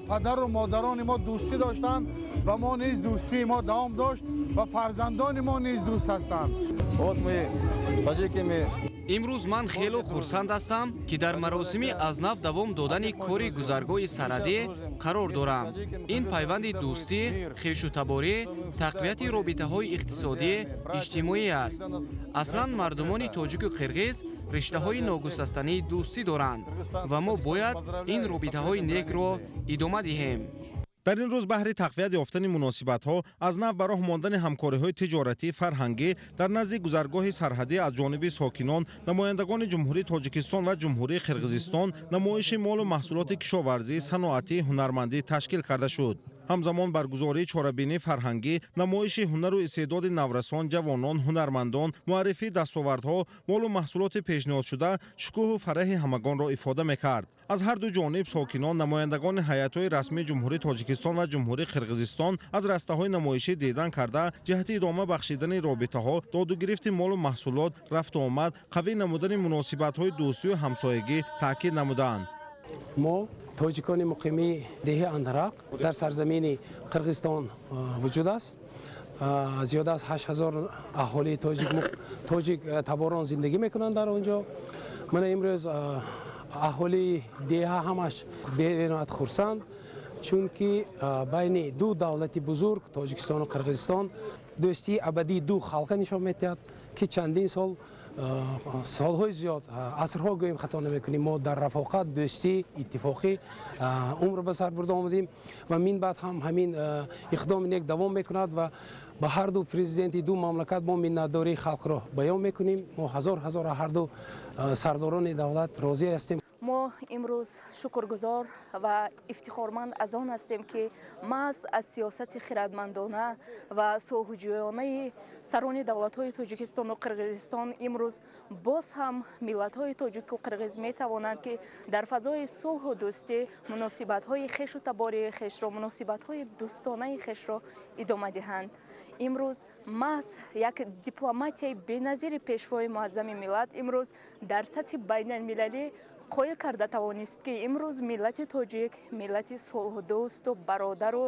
падару модарони мо дӯстӣ доштанд ва мо низ дӯстии мо давом дошт ва фарзандони мо низ дӯст ҳастанд. Вот мы с таджиками. Имрӯз ман хело хурсанд ҳастам, ки дар маросими аз нав давом додани кори гузаргоҳи сарҳадӣ қарор дорам. Ин пайванди дӯстӣ, хешутаборӣ, тақвияти робитаҳои иқтисодӣ, иҷтимоӣ аст. Аслан мардумони тоҷику қирғиз риштаҳои ногусастании дӯстӣ доранд ва мо бояд ин робитаҳои некро идома диҳем. Дар ин рӯз баҳри тақвият ёфтани муносибатҳо, аз нав ба роҳ мондани ҳамкориҳои тиҷоратӣ, фарҳангӣ дар назди гузаргоҳи сарҳадӣ аз ҷониби сокинон, намояндагони Ҷумҳурии Тоҷикистон ва Ҷумҳурии Қирғизистон намоиши молу маҳсулоти кишоварзӣ, саноатӣ, ҳунармандӣ ташкил карда шуд. Ҳамзамон баргузории чорабинии фарҳангӣ, намоиши ҳунару истеъдоди наврасон, ҷавонон, ҳунармандон, муаррифии дастовардҳо, молу маҳсулоти пешниҳодшуда шукӯҳу фараҳи ҳамагонро ифода мекард. Аз ҳарду ҷониб сокинон, намояндагони ҳайатҳои расмии Ҷумҳурии Тоҷикистон ва Ҷумҳурии Қирғизистон аз растаҳои намоишӣ дидан карда, ҷиҳати идома бахшидани робитаҳо, додугирифти молу маҳсулот, рафтуомад, қавӣ намудани муносибатҳои дӯстию ҳамсоягӣ таъкид намуданд. Мо, тоҷикони муқимии деҳи Андарақ, дар сарзамини Қирғизистон вуҷуд аст. Зиёда аз 8000 аҳолии тоҷик таборон зиндагӣ мекунанд дар он ҷо. Мана имрӯз Аҳолии деҳа ҳамаш бениҳоят хурсанд, чунки байни ду давлати бузург, Тоҷикистону Қирғизистон, дӯстии абадии ду халқа нишон медиҳад, ки чандин сол, солҳои зиёд, асрҳо гӯем, хато намекунем, мо дар рафоқат, дӯстӣ, иттифоқӣ умр ба сар бурда омадем ва мин баъд ҳам ҳамин иқдоми нек давом мекунад. Ва ба ҳарду президенти ду мамлакат мо миннатдории халқро баён мекунем. Мо ҳазор ҳазор ҳарду сардорони давлат розӣ ҳастем. Мо имрӯз шукргузор ва ифтихорманд аз он ҳастем, ки маҳз аз сиёсати хирадмандона ва сулҳҷӯёнаи сарони давлатҳои Тоҷикистону Қирғизистон имрӯз боз ҳам миллатҳои тоҷику қирғиз метавонанд, ки дар фазои сулҳу дӯстӣ муносибатҳои хешу табории хешро, муносибатҳои дӯстонаи хешро идома диҳанд. Имрӯз маҳз як дипломатияи беназири Пешвои муаззами миллат имрӯз дар сатҳи байналмилалӣ қоил карда тавонист, ки имрӯз миллати тоҷик миллати сулҳдӯсту бародару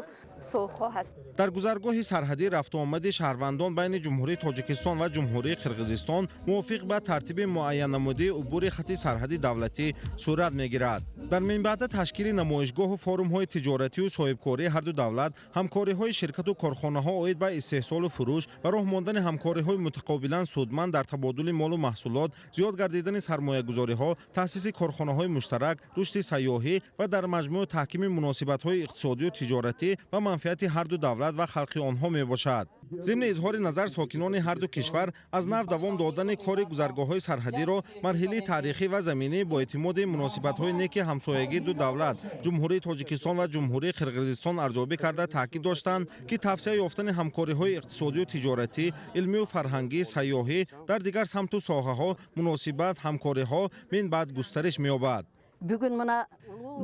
сулҳхоҳ аст. Дар гузаргоҳи сарҳадӣ рафтуомади шаҳрвандон байни Ҷумҳурии Тоҷикистон ва Ҷумҳурии Қирғизистон мувофиқ ба тартиби муайяннамудии убури хати сарҳади давлатӣ сурат мегирад. Дар минбаъда ташкили намоишгоҳу форумҳои тиҷоратию соҳибкории ҳарду давлат, ҳамкориҳои ширкату корхонаҳо оид ба истеҳсолу фурӯш, ба роҳ мондани ҳамкориҳои мутақобилан судманд дар табодули молу маҳсулот, зиёд гардидани сармоягузориҳо, таъсиси корхонаҳои муштарак, рушди сайёҳӣ ва дар маҷмӯъ таҳкими муносибатҳои иқтисодию тиҷоратӣ ба манфиати ҳарду давлат ва халқи онҳо мебошад. Зимни изҳори назар, сокинони ҳарду кишвар аз нав давом додани кори гузаргоҳҳои сарҳадиро марҳилаи таърихӣ ва заминӣ бо эътимоди муносибатҳои неки ҳамсоягии ду давлат, Ҷумҳурии Тоҷикистон ва Ҷумҳурии Қирғизистон, арзёбӣ карда, таъкид доштанд, ки тавсеа ёфтани ҳамкориҳои иқтисодию тиҷоратӣ, илмию фарҳангӣ, сайёҳӣ, дар дигар самту соҳаҳо муносибат, ҳамкориҳо минбаъд густариш меёбад. Бүгүн мына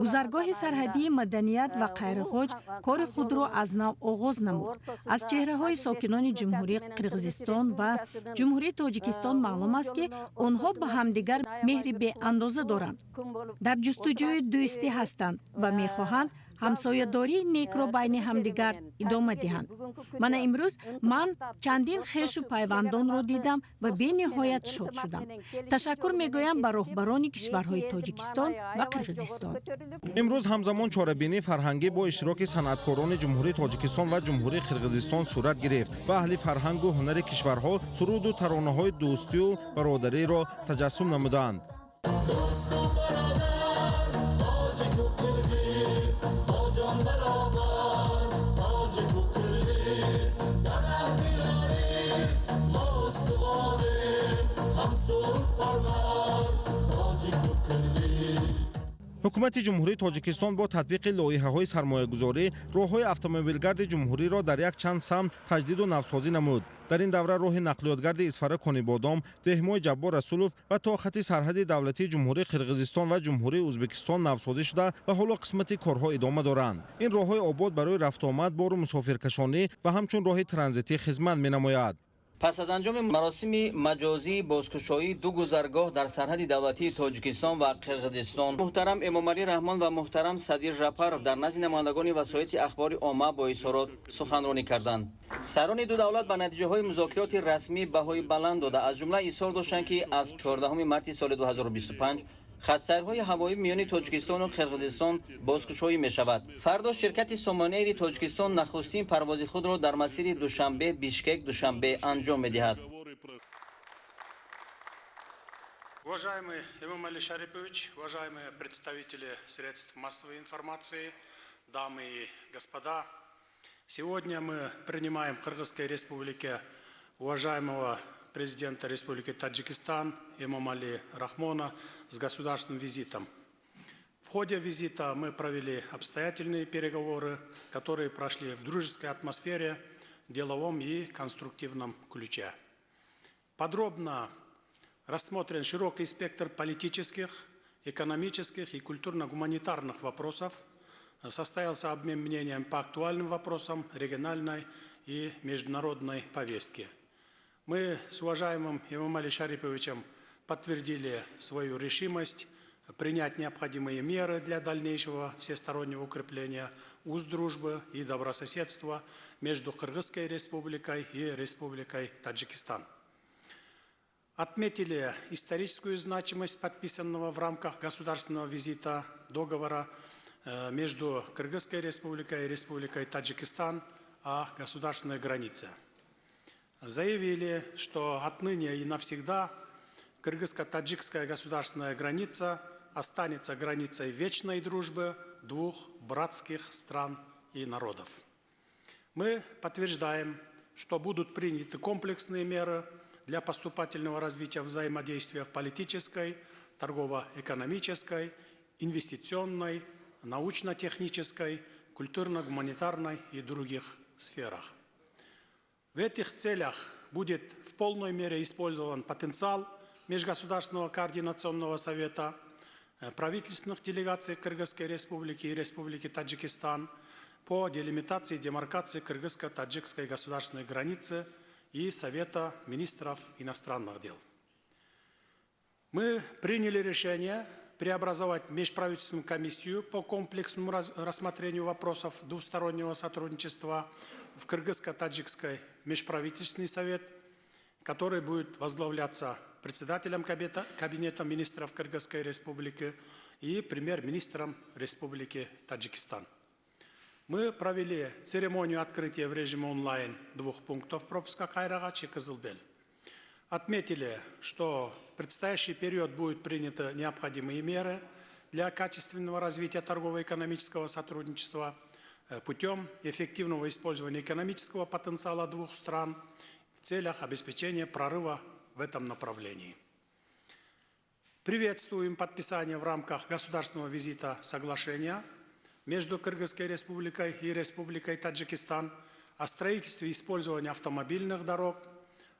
Гузаргоҳи сарҳадии Маданият ва Қайрғоҷ кори худро аз нав оғоз намуд. Аз чеҳраҳои сокинони Ҷумҳурии Қирғизистон ва Ҷумҳурии Тоҷикистон маълум аст, ки онҳо ба ҳамдигар меҳри беандоза доранд, дар ҷустуҷӯи дӯстӣ ҳастанд ва мехоҳанд ҳамсоядории некро байни ҳамдигар идома диҳанд. Мана имрӯз ман чандин хешу пайвандонро дидам ва бениҳоят шод шудам. Ташаккур мегӯям ба роҳбарони кишварҳои Тоҷикистон ва Қирғизистон. Имрӯз ҳамзамон чорабинии фарҳангӣ бо иштироки санъаткорони Ҷумҳурии Тоҷикистон ва Ҷумҳурии Қирғизистон сурат гирифт ва аҳли фарҳангу ҳунари кишварҳо суруду таронаҳои дӯстию бародариро таҷассум намуданд. Дӯсту бародар, тоҷику қирғиз, бо ҷон баробар, тоҷику қирғиз, дар аҳди ёрӣ мо устуворем, ҳам сулҳпарвар, тоҷику қирғиз. Ҳукумати Ҷумҳурии Тоҷикистон бо татбиқи лоиҳаҳои сармоягузорӣ роҳҳои автомобилгарди ҷумҳуриро дар як чанд самт таҷдиду навсозӣ намуд. Дар ин давра роҳи нақлиётгарди Исфара Конибодом, Деҳмои Ҷаббор Расулов ва то хати сарҳади давлатии Ҷумҳурии Қирғизистон ва Ҷумҳурии Ӯзбекистон навсозӣ шуда ва ҳоло қисмати корҳо идома доранд. Ин роҳҳои обод барои рафтуомад, бору мусофиркашонӣ ва ҳамчун роҳи транзитӣ хизмат менамояд. Пас аз анҷоми маросими маҷозии бозкушоии ду гузаргоҳ дар сарҳади давлатии Тоҷикистон ва Қирғизистон, муҳтарам Эмомалӣ Раҳмон ва муҳтарам Садир Жапаров дар назди намояндагони васоити ахбори омма бо изҳорот суханронӣ карданд. Сарони ду давлат ба натиҷаҳои музокироти расмӣ баҳои баланд дода, аз ҷумла изҳор доштанд, ки аз 14 марти соли 2025 хатсайрҳои ҳавоӣ миёни Тоҷикистону Қирғизистон бозкушоӣ мешавад. Фардо ширкати Сомонэйри Тоҷикистон нахустин парвози худро дар масири Душанбе Бишкек Душанбе анҷом медиҳад. Уважаемый Эмомали Шарипович, уважаемые представители средств массовой информации, дамы и господа, сегодня мы принимаем в Кыргызской Республике уважаемого президента Республики Таджикистан Эмомали Рахмона с государственным визитом. В ходе визита мы провели обстоятельные переговоры, которые прошли в дружеской атмосфере, деловом и конструктивном ключе. Подробно рассмотрен широкий спектр политических, экономических и культурно-гуманитарных вопросов. Состоялся обмен мнением по актуальным вопросам региональной и международной повестки. Мы с уважаемым Эмомали Шариповичем подтвердили свою решимость принять необходимые меры для дальнейшего всестороннего укрепления уз дружбы и добрососедства между Кыргызской Республикой и Республикой Таджикистан. Отметили историческую значимость подписанного в рамках государственного визита договора между Кыргызской Республикой и Республикой Таджикистан о государственной границе. Заявили, что отныне и навсегда кыргызско-таджикская государственная граница останется границей вечной дружбы двух братских стран и народов. Мы подтверждаем, что будут приняты комплексные меры для поступательного развития взаимодействия в политической, торгово-экономической, инвестиционной, научно-технической, культурно-гуманитарной и других сферах. В этих целях будет в полной мере использован потенциал Межгосударственного координационного совета, правительственных делегаций Кыргызской Республики и Республики Таджикистан по делимитации и демаркации кыргызско-таджикской государственной границы и Совета министров иностранных дел. Мы приняли решение преобразовать межправительственную комиссию по комплексному рассмотрению вопросов двустороннего сотрудничества в Кыргызско-Таджикский межправительственный совет, который будет возглавляться председателем Кабинета министров Кыргызской Республики и премьер-министром Республики Таджикистан. Мы провели церемонию открытия в режиме онлайн двух пунктов пропуска Кайрагач и Кызылбел. Отметили, что в предстоящий период будут приняты необходимые меры для качественного развития торгово-экономического сотрудничества путем эффективного использования экономического потенциала двух стран в целях обеспечения прорыва в этом направлении. Приветствуем подписание в рамках государственного визита соглашения между Кыргызской Республикой и Республикой Таджикистан о строительстве и использовании автомобильных дорог,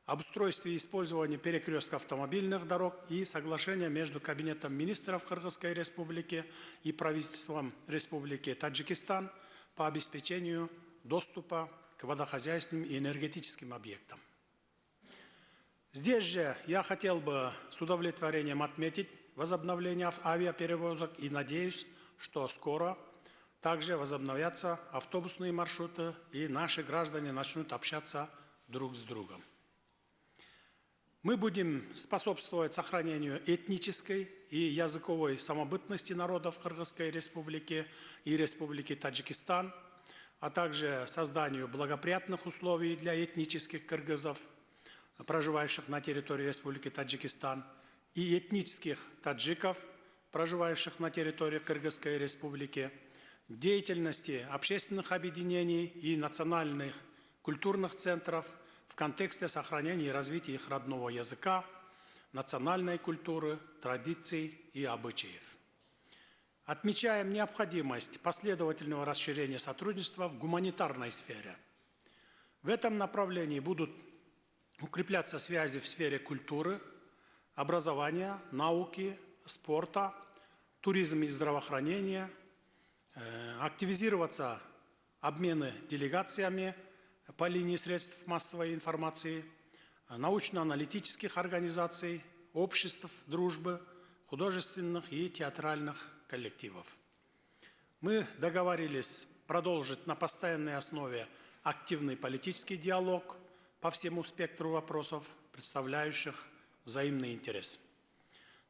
об устройстве и использовании перекрестков автомобильных дорог и соглашение между Кабинетом министров Кыргызской Республики и правительством Республики Таджикистан по обеспечению доступа к водохозяйственным и энергетическим объектам. Здесь же я хотел бы с удовлетворением отметить возобновление авиаперевозок и надеюсь, что скоро также возобновятся автобусные маршруты и наши граждане начнут общаться друг с другом. Мы будем способствовать сохранению этнической и языковой самобытности народов Кыргызской Республики и Республики Таджикистан, а также созданию благоприятных условий для этнических кыргызов, проживающих на территории Республики Таджикистан, и этнических таджиков, проживающих на территории Кыргызской Республики, деятельности общественных объединений и национальных культурных центров в контексте сохранения и развития их родного языка, национальной культуры, традиций и обычаев. Отмечаем необходимость последовательного расширения сотрудничества в гуманитарной сфере. В этом направлении будут укрепляться связи в сфере культуры, образования, науки, спорта, туризма и здравоохранения, активизироваться обмены делегациями по линии средств массовой информации, научно-аналитических организаций, обществ дружбы, художественных и театральных коллективов. Мы договорились продолжить на постоянной основе активный политический диалог по всему спектру вопросов, представляющих взаимный интерес.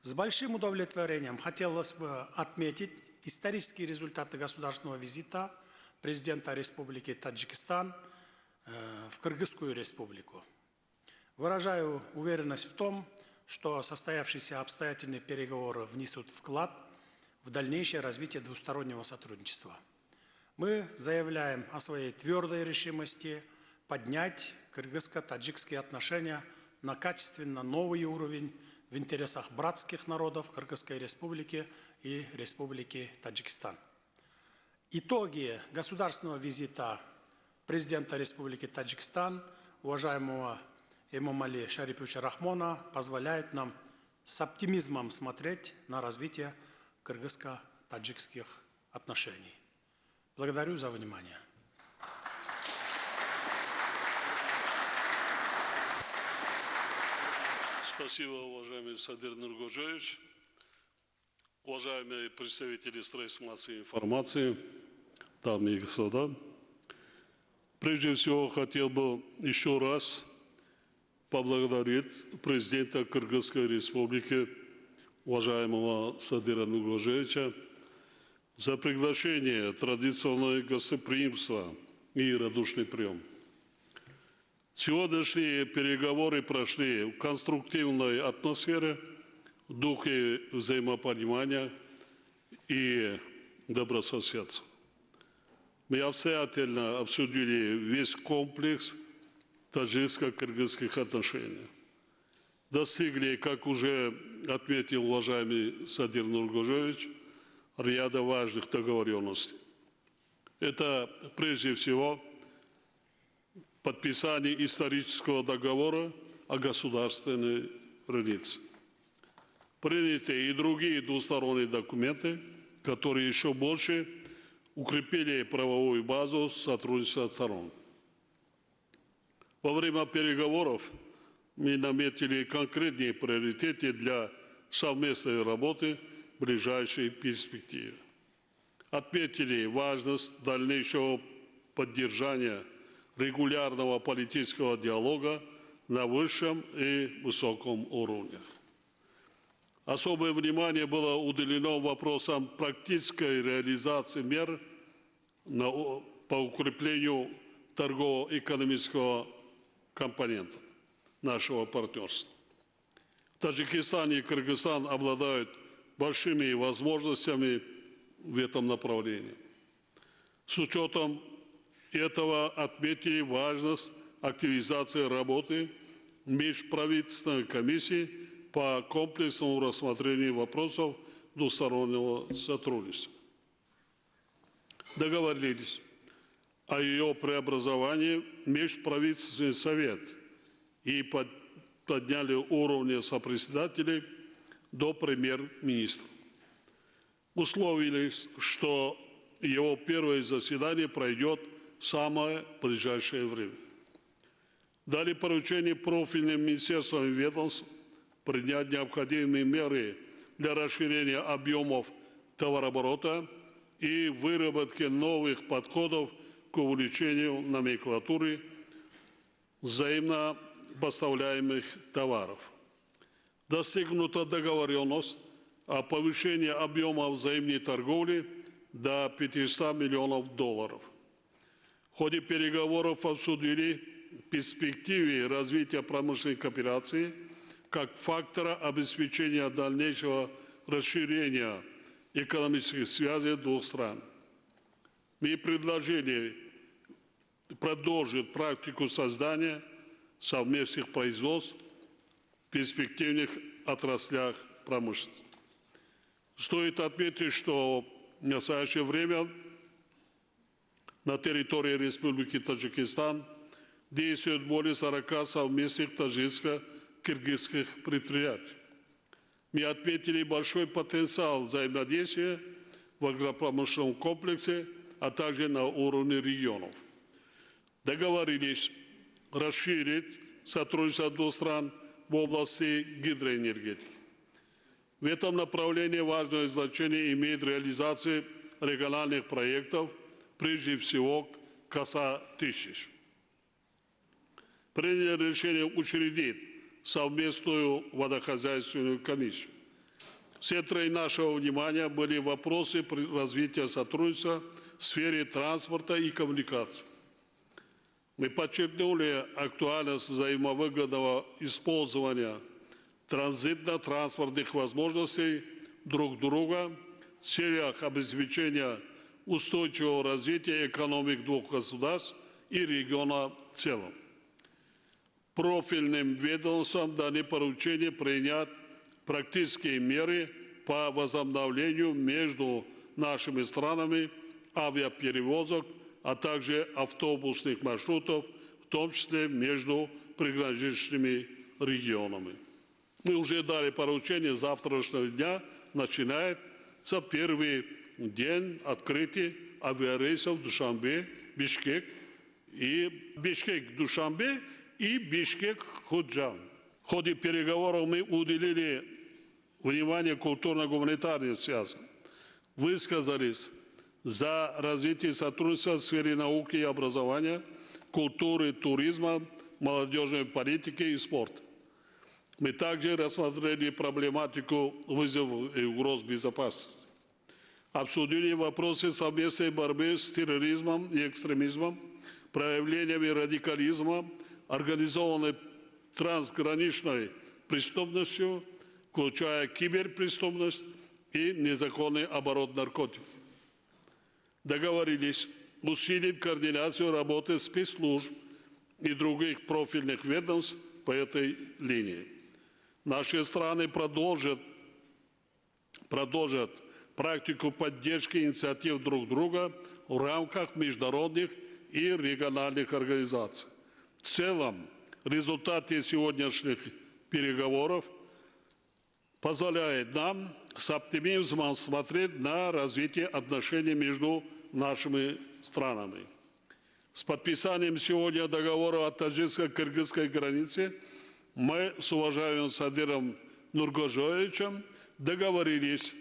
С большим удовлетворением хотелось бы отметить исторические результаты государственного визита президента Республики Таджикистан в Кыргызскую Республику. Выражаю уверенность в том, что состоявшиеся обстоятельные переговоры внесут вклад в дальнейшее развитие двустороннего сотрудничества. Мы заявляем о своей твердой решимости поднять кыргызско-таджикские отношения на качественно новый уровень в интересах братских народов Кыргызской Республики и Республики Таджикистан. Итоги государственного визита президента Республики Таджикистан, уважаемого Эмомали Шариповича Рахмона, позволяют нам с оптимизмом смотреть на развитие кыргызско-таджикских отношений. Благодарю за внимание. Спасибо, уважаемый Садыр Нургожоевич. Уважаемые представители средств массовой информации, дамы и господа, прежде всего хотел бы еще раз поблагодарить президента Кыргызской Республики, уважаемого Садыра Нургожоевича, за приглашение, традиционное гостеприимство и радушный прием. Сегодняшние переговоры прошли в конструктивной атмосфере, в духе взаимопонимания и добрососедства. Мы обстоятельно обсудили весь комплекс таджикско-кыргызских отношений. Достигли, как уже отметил уважаемый Садир Нургожоевич, ряда важных договоренностей. Это прежде всего подписание исторического договора о государственной границе. Приняты и другие двусторонние документы, которые еще больше укрепили правовую базу сотрудничества сторон. Во время переговоров мы наметили конкретные приоритеты для совместной работы в ближайшей перспективе. Отметили важность дальнейшего поддержания регулярного политического диалога на высшем и высоком уровнях. Особое внимание было уделено вопросам практической реализации мер по укреплению торгово-экономического компонента нашего партнерства. Таджикистан и Кыргызстан обладают большими возможностями в этом направлении. С учетом этого отметили важность активизации работы межправительственной комиссии по комплексному рассмотрению вопросов двустороннего сотрудничества. Договорились о ее преобразовании в Межправительственный совет и подняли уровни сопредседателей до премьер-министра. Условились, что его первое заседание пройдет в самое ближайшее время. Дали поручение профильным министерствам и ведомствам принять необходимые меры для расширения объемов товарооборота и выработки новых подходов к увеличению номенклатуры взаимно поставляемых товаров. Достигнута договоренность о повышении объема взаимной торговли до 500 миллионов долларов. В ходе переговоров обсудили перспективы развития промышленной кооперации как фактора обеспечения дальнейшего расширения экономических связей двух стран. Мы предложили продолжить практику создания совместных производств в перспективных отраслях промышленности. Стоит отметить, что в настоящее время на территории Республики Таджикистан действует более 40 совместных таджикско-киргизских предприятий. Мы отметили большой потенциал взаимодействия в агропромышленном комплексе, а также на уровне регионов. Договорились расширить сотрудничество двух стран в области гидроэнергетики. В этом направлении важное значение имеет реализация региональных проектов, прежде всего КАСА-1000. Приняли решение учредить совместную водохозяйственную комиссию. В центре нашего внимания были вопросы развития сотрудничества в сфере транспорта и коммуникаций. Мы подчеркнули актуальность взаимовыгодного использования транзитно-транспортных возможностей друг друга в целях обеспечения устойчивого развития экономик двух государств и региона в целом. Профильным ведомствам даны поручение принять практические меры по возобновлению между нашими странами авиаперевозок, а также автобусных маршрутов, в том числе между приграничными регионами. Мы уже дали поручение, завтрашнего дня начинается первый день открытия авиарейсов Душанбе, Бишкек и Бишкек-Душанбе и Бишкек-Худжан. В ходе переговоров мы уделили внимание культурно-гуманитарным связям, высказались за развитие сотрудничества в сфере науки и образования, культуры, туризма, молодежной политики и спорта. Мы также рассмотрели проблематику вызовов и угроз безопасности. Обсудили вопросы совместной борьбы с терроризмом и экстремизмом, проявлениями радикализма, организованной трансграничной преступностью, включая киберпреступность и незаконный оборот наркотиков. Договорились усилить координацию работы спецслужб и других профильных ведомств по этой линии. Наши страны продолжат практику поддержки инициатив друг друга в рамках международных и региональных организаций. В целом, результаты сегодняшних переговоров позволяют нам с оптимизмом смотреть на развитие отношений между нашими странами. С подписанием сегодня договора о таджикско-кыргызской границе мы с уважаемым Садыром Нургожоевичем договорились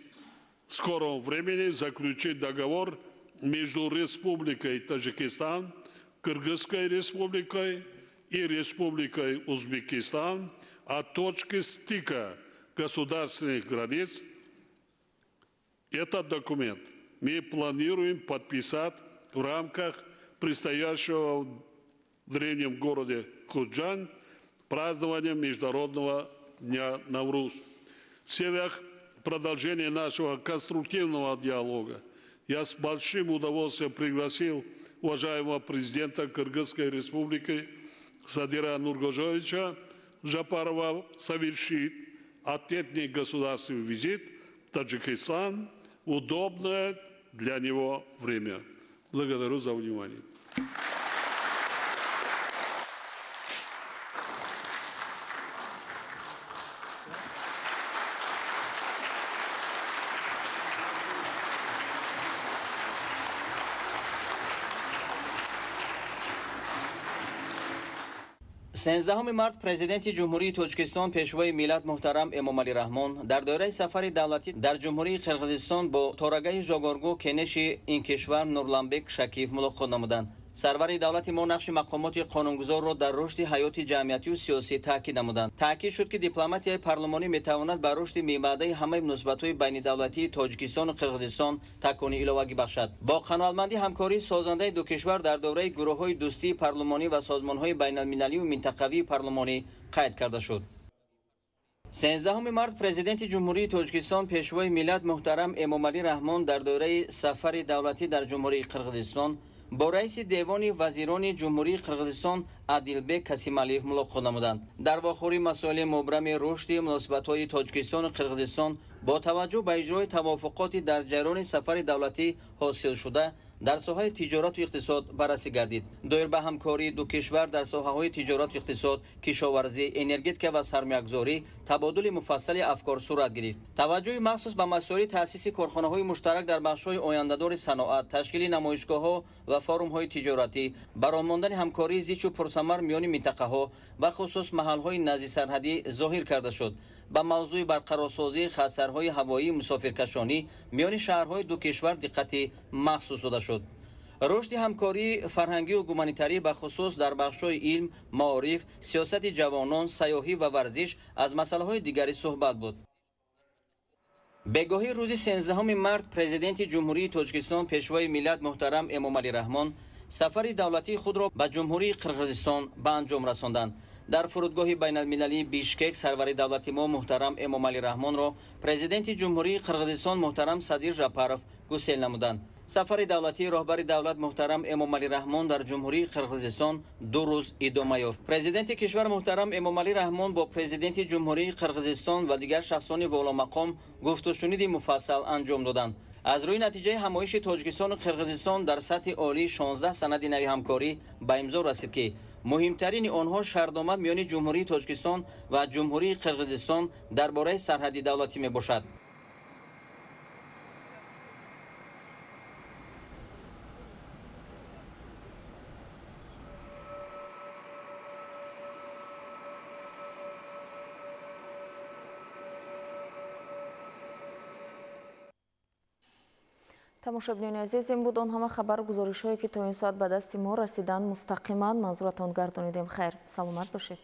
в скором времени заключить договор между Республикой Таджикистан, Кыргызской Республикой и Республикой Узбекистан о точке стыка государственных границ. Этот документ мы планируем подписать в рамках предстоящего в древнем городе Худжанд празднования Международного дня Навруз. В целях продолжения нашего конструктивного диалога я с большим удовольствием пригласил уважаемого президента Кыргызской Республики Садыра Нургожоевича Жапарова совершить ответный государственный визит в Таджикистан в удобное для него время. Благодарю за внимание. Сенздаҳуми март Президенти Ҷумҳурии Тоҷикистон, Пешвои миллат муҳтарам Эмомалӣ Раҳмон дар доираи сафари давлатӣ дар Ҷумҳурии Қирғизистон бо торагаи Жогоргу Кенеши ин кишвар Нурланбек Шакиев мулоқот намуданд. Сарвари давлати мо нақши мақомоти қонунгузорро дар рушди ҳаёти ҷамъиятию сиёсӣ таъкид намуданд. Таъкид шуд, ки дипломатияи парлумонӣ метавонад ба рушди мебаъдаи ҳамаи муносибатҳои байнидавлатии Тоҷикистону Қирғизистон такони иловагӣ бахшад. Бо қаноатмандӣ ҳамкории созандаи ду кишвар дар давраи гурӯҳҳои дӯстии парлумонӣ ва созмонҳои байналмилалию минтақавии парлумонӣ қайд карда шуд. 13 март Президенти Ҷумҳурии Тоҷикистон, Пешвои миллат муҳтарам Эмомалӣ Раҳмон дар доираи сафари давлатӣ дар Ҷумҳурии Қирғизистон бо раиси Девони вазирони Ҷумҳурии Қирғизистон Адилбек Касималиев мулоқот намуданд. Дар вохӯрии масоили мубрами рушди муносибатҳои Тоҷикистону Қирғизистон бо таваҷҷӯҳ ба иҷрои тавофуқоти дар ҷараёни сафари давлатӣ ҳосилшуда дар соҳаи тиҷорату иқтисод баррасӣ гардид. Доир ба ҳамкории ду кишвар дар соҳаҳои тиҷорату иқтисод, кишоварзӣ, энергетика ва сармоягузорӣ табодули муфассали афкор сурат гирифт. Таваҷҷӯҳи махсус ба масоили таъсиси корхонаҳои муштарак дар бахшҳои ояндадори саноат, ташкили намоишгоҳҳо ва форумҳои тиҷоратӣ, бароҳ мондани ҳамкории зичу пурсамар миёни минтақаҳо, бахусус маҳалҳои наздисарҳадӣ зоҳир карда шуд. Ба мавзӯи барқарорсозии хатсарҳои ҳавоии мусофиркашонӣ миёни шаҳрҳои ду кишвар диққати махсус дода шуд. Рушди ҳамкории фарҳангию гуманитарӣ бахусус дар бахшҳои илм, маориф, сиёсати ҷавонон, сайёҳӣ ва варзиш аз масъалаҳои дигари суҳбат буд. Бегоҳии рӯзи 13 март Президенти Ҷумҳурии Тоҷикистон, Пешвои миллат муҳтарам Эмомалӣ Раҳмон сафари давлатии худро ба Ҷумҳурии Қирғизистон ба анҷом расонданд. Дар фурудгоҳи байналмилалии Бишкек сарвари давлати мо муҳтарам Эмомалӣ Раҳмонро Президенти Ҷумҳурии Қирғизистон муҳтарам Садир Жапаров гусел намуданд. Сафари давлатии роҳбари давлат муҳтарам Эмомалӣ Раҳмон дар Ҷумҳурии Қирғизистон 2 рӯз идома ёфт. Президенти кишвар муҳтарам Эмомалӣ Раҳмон бо Президенти Ҷумҳурии Қирғизистон ва дигар шахсони воломақом гуфтушуниди муфассал анҷом доданд. Аз рӯи натиҷаи ҳамоиши Тоҷикистону Қирғизистон дар сатҳи олии 16 санади нави ҳамкорӣ ба имзо расид, ки муҳимтарини онҳо шартнома миёни Ҷумҳурии Тоҷикистон ва Ҷумҳурии Қирғизистон дар бораи сарҳади давлатӣ мебошад. Тамошобинони азиз, ин буд он ҳама хабару гузоришҳое, ки то ин соат ба дасти мо расиданд, мустақиман манзуратон гардонидем. Хайр, саломат бошед.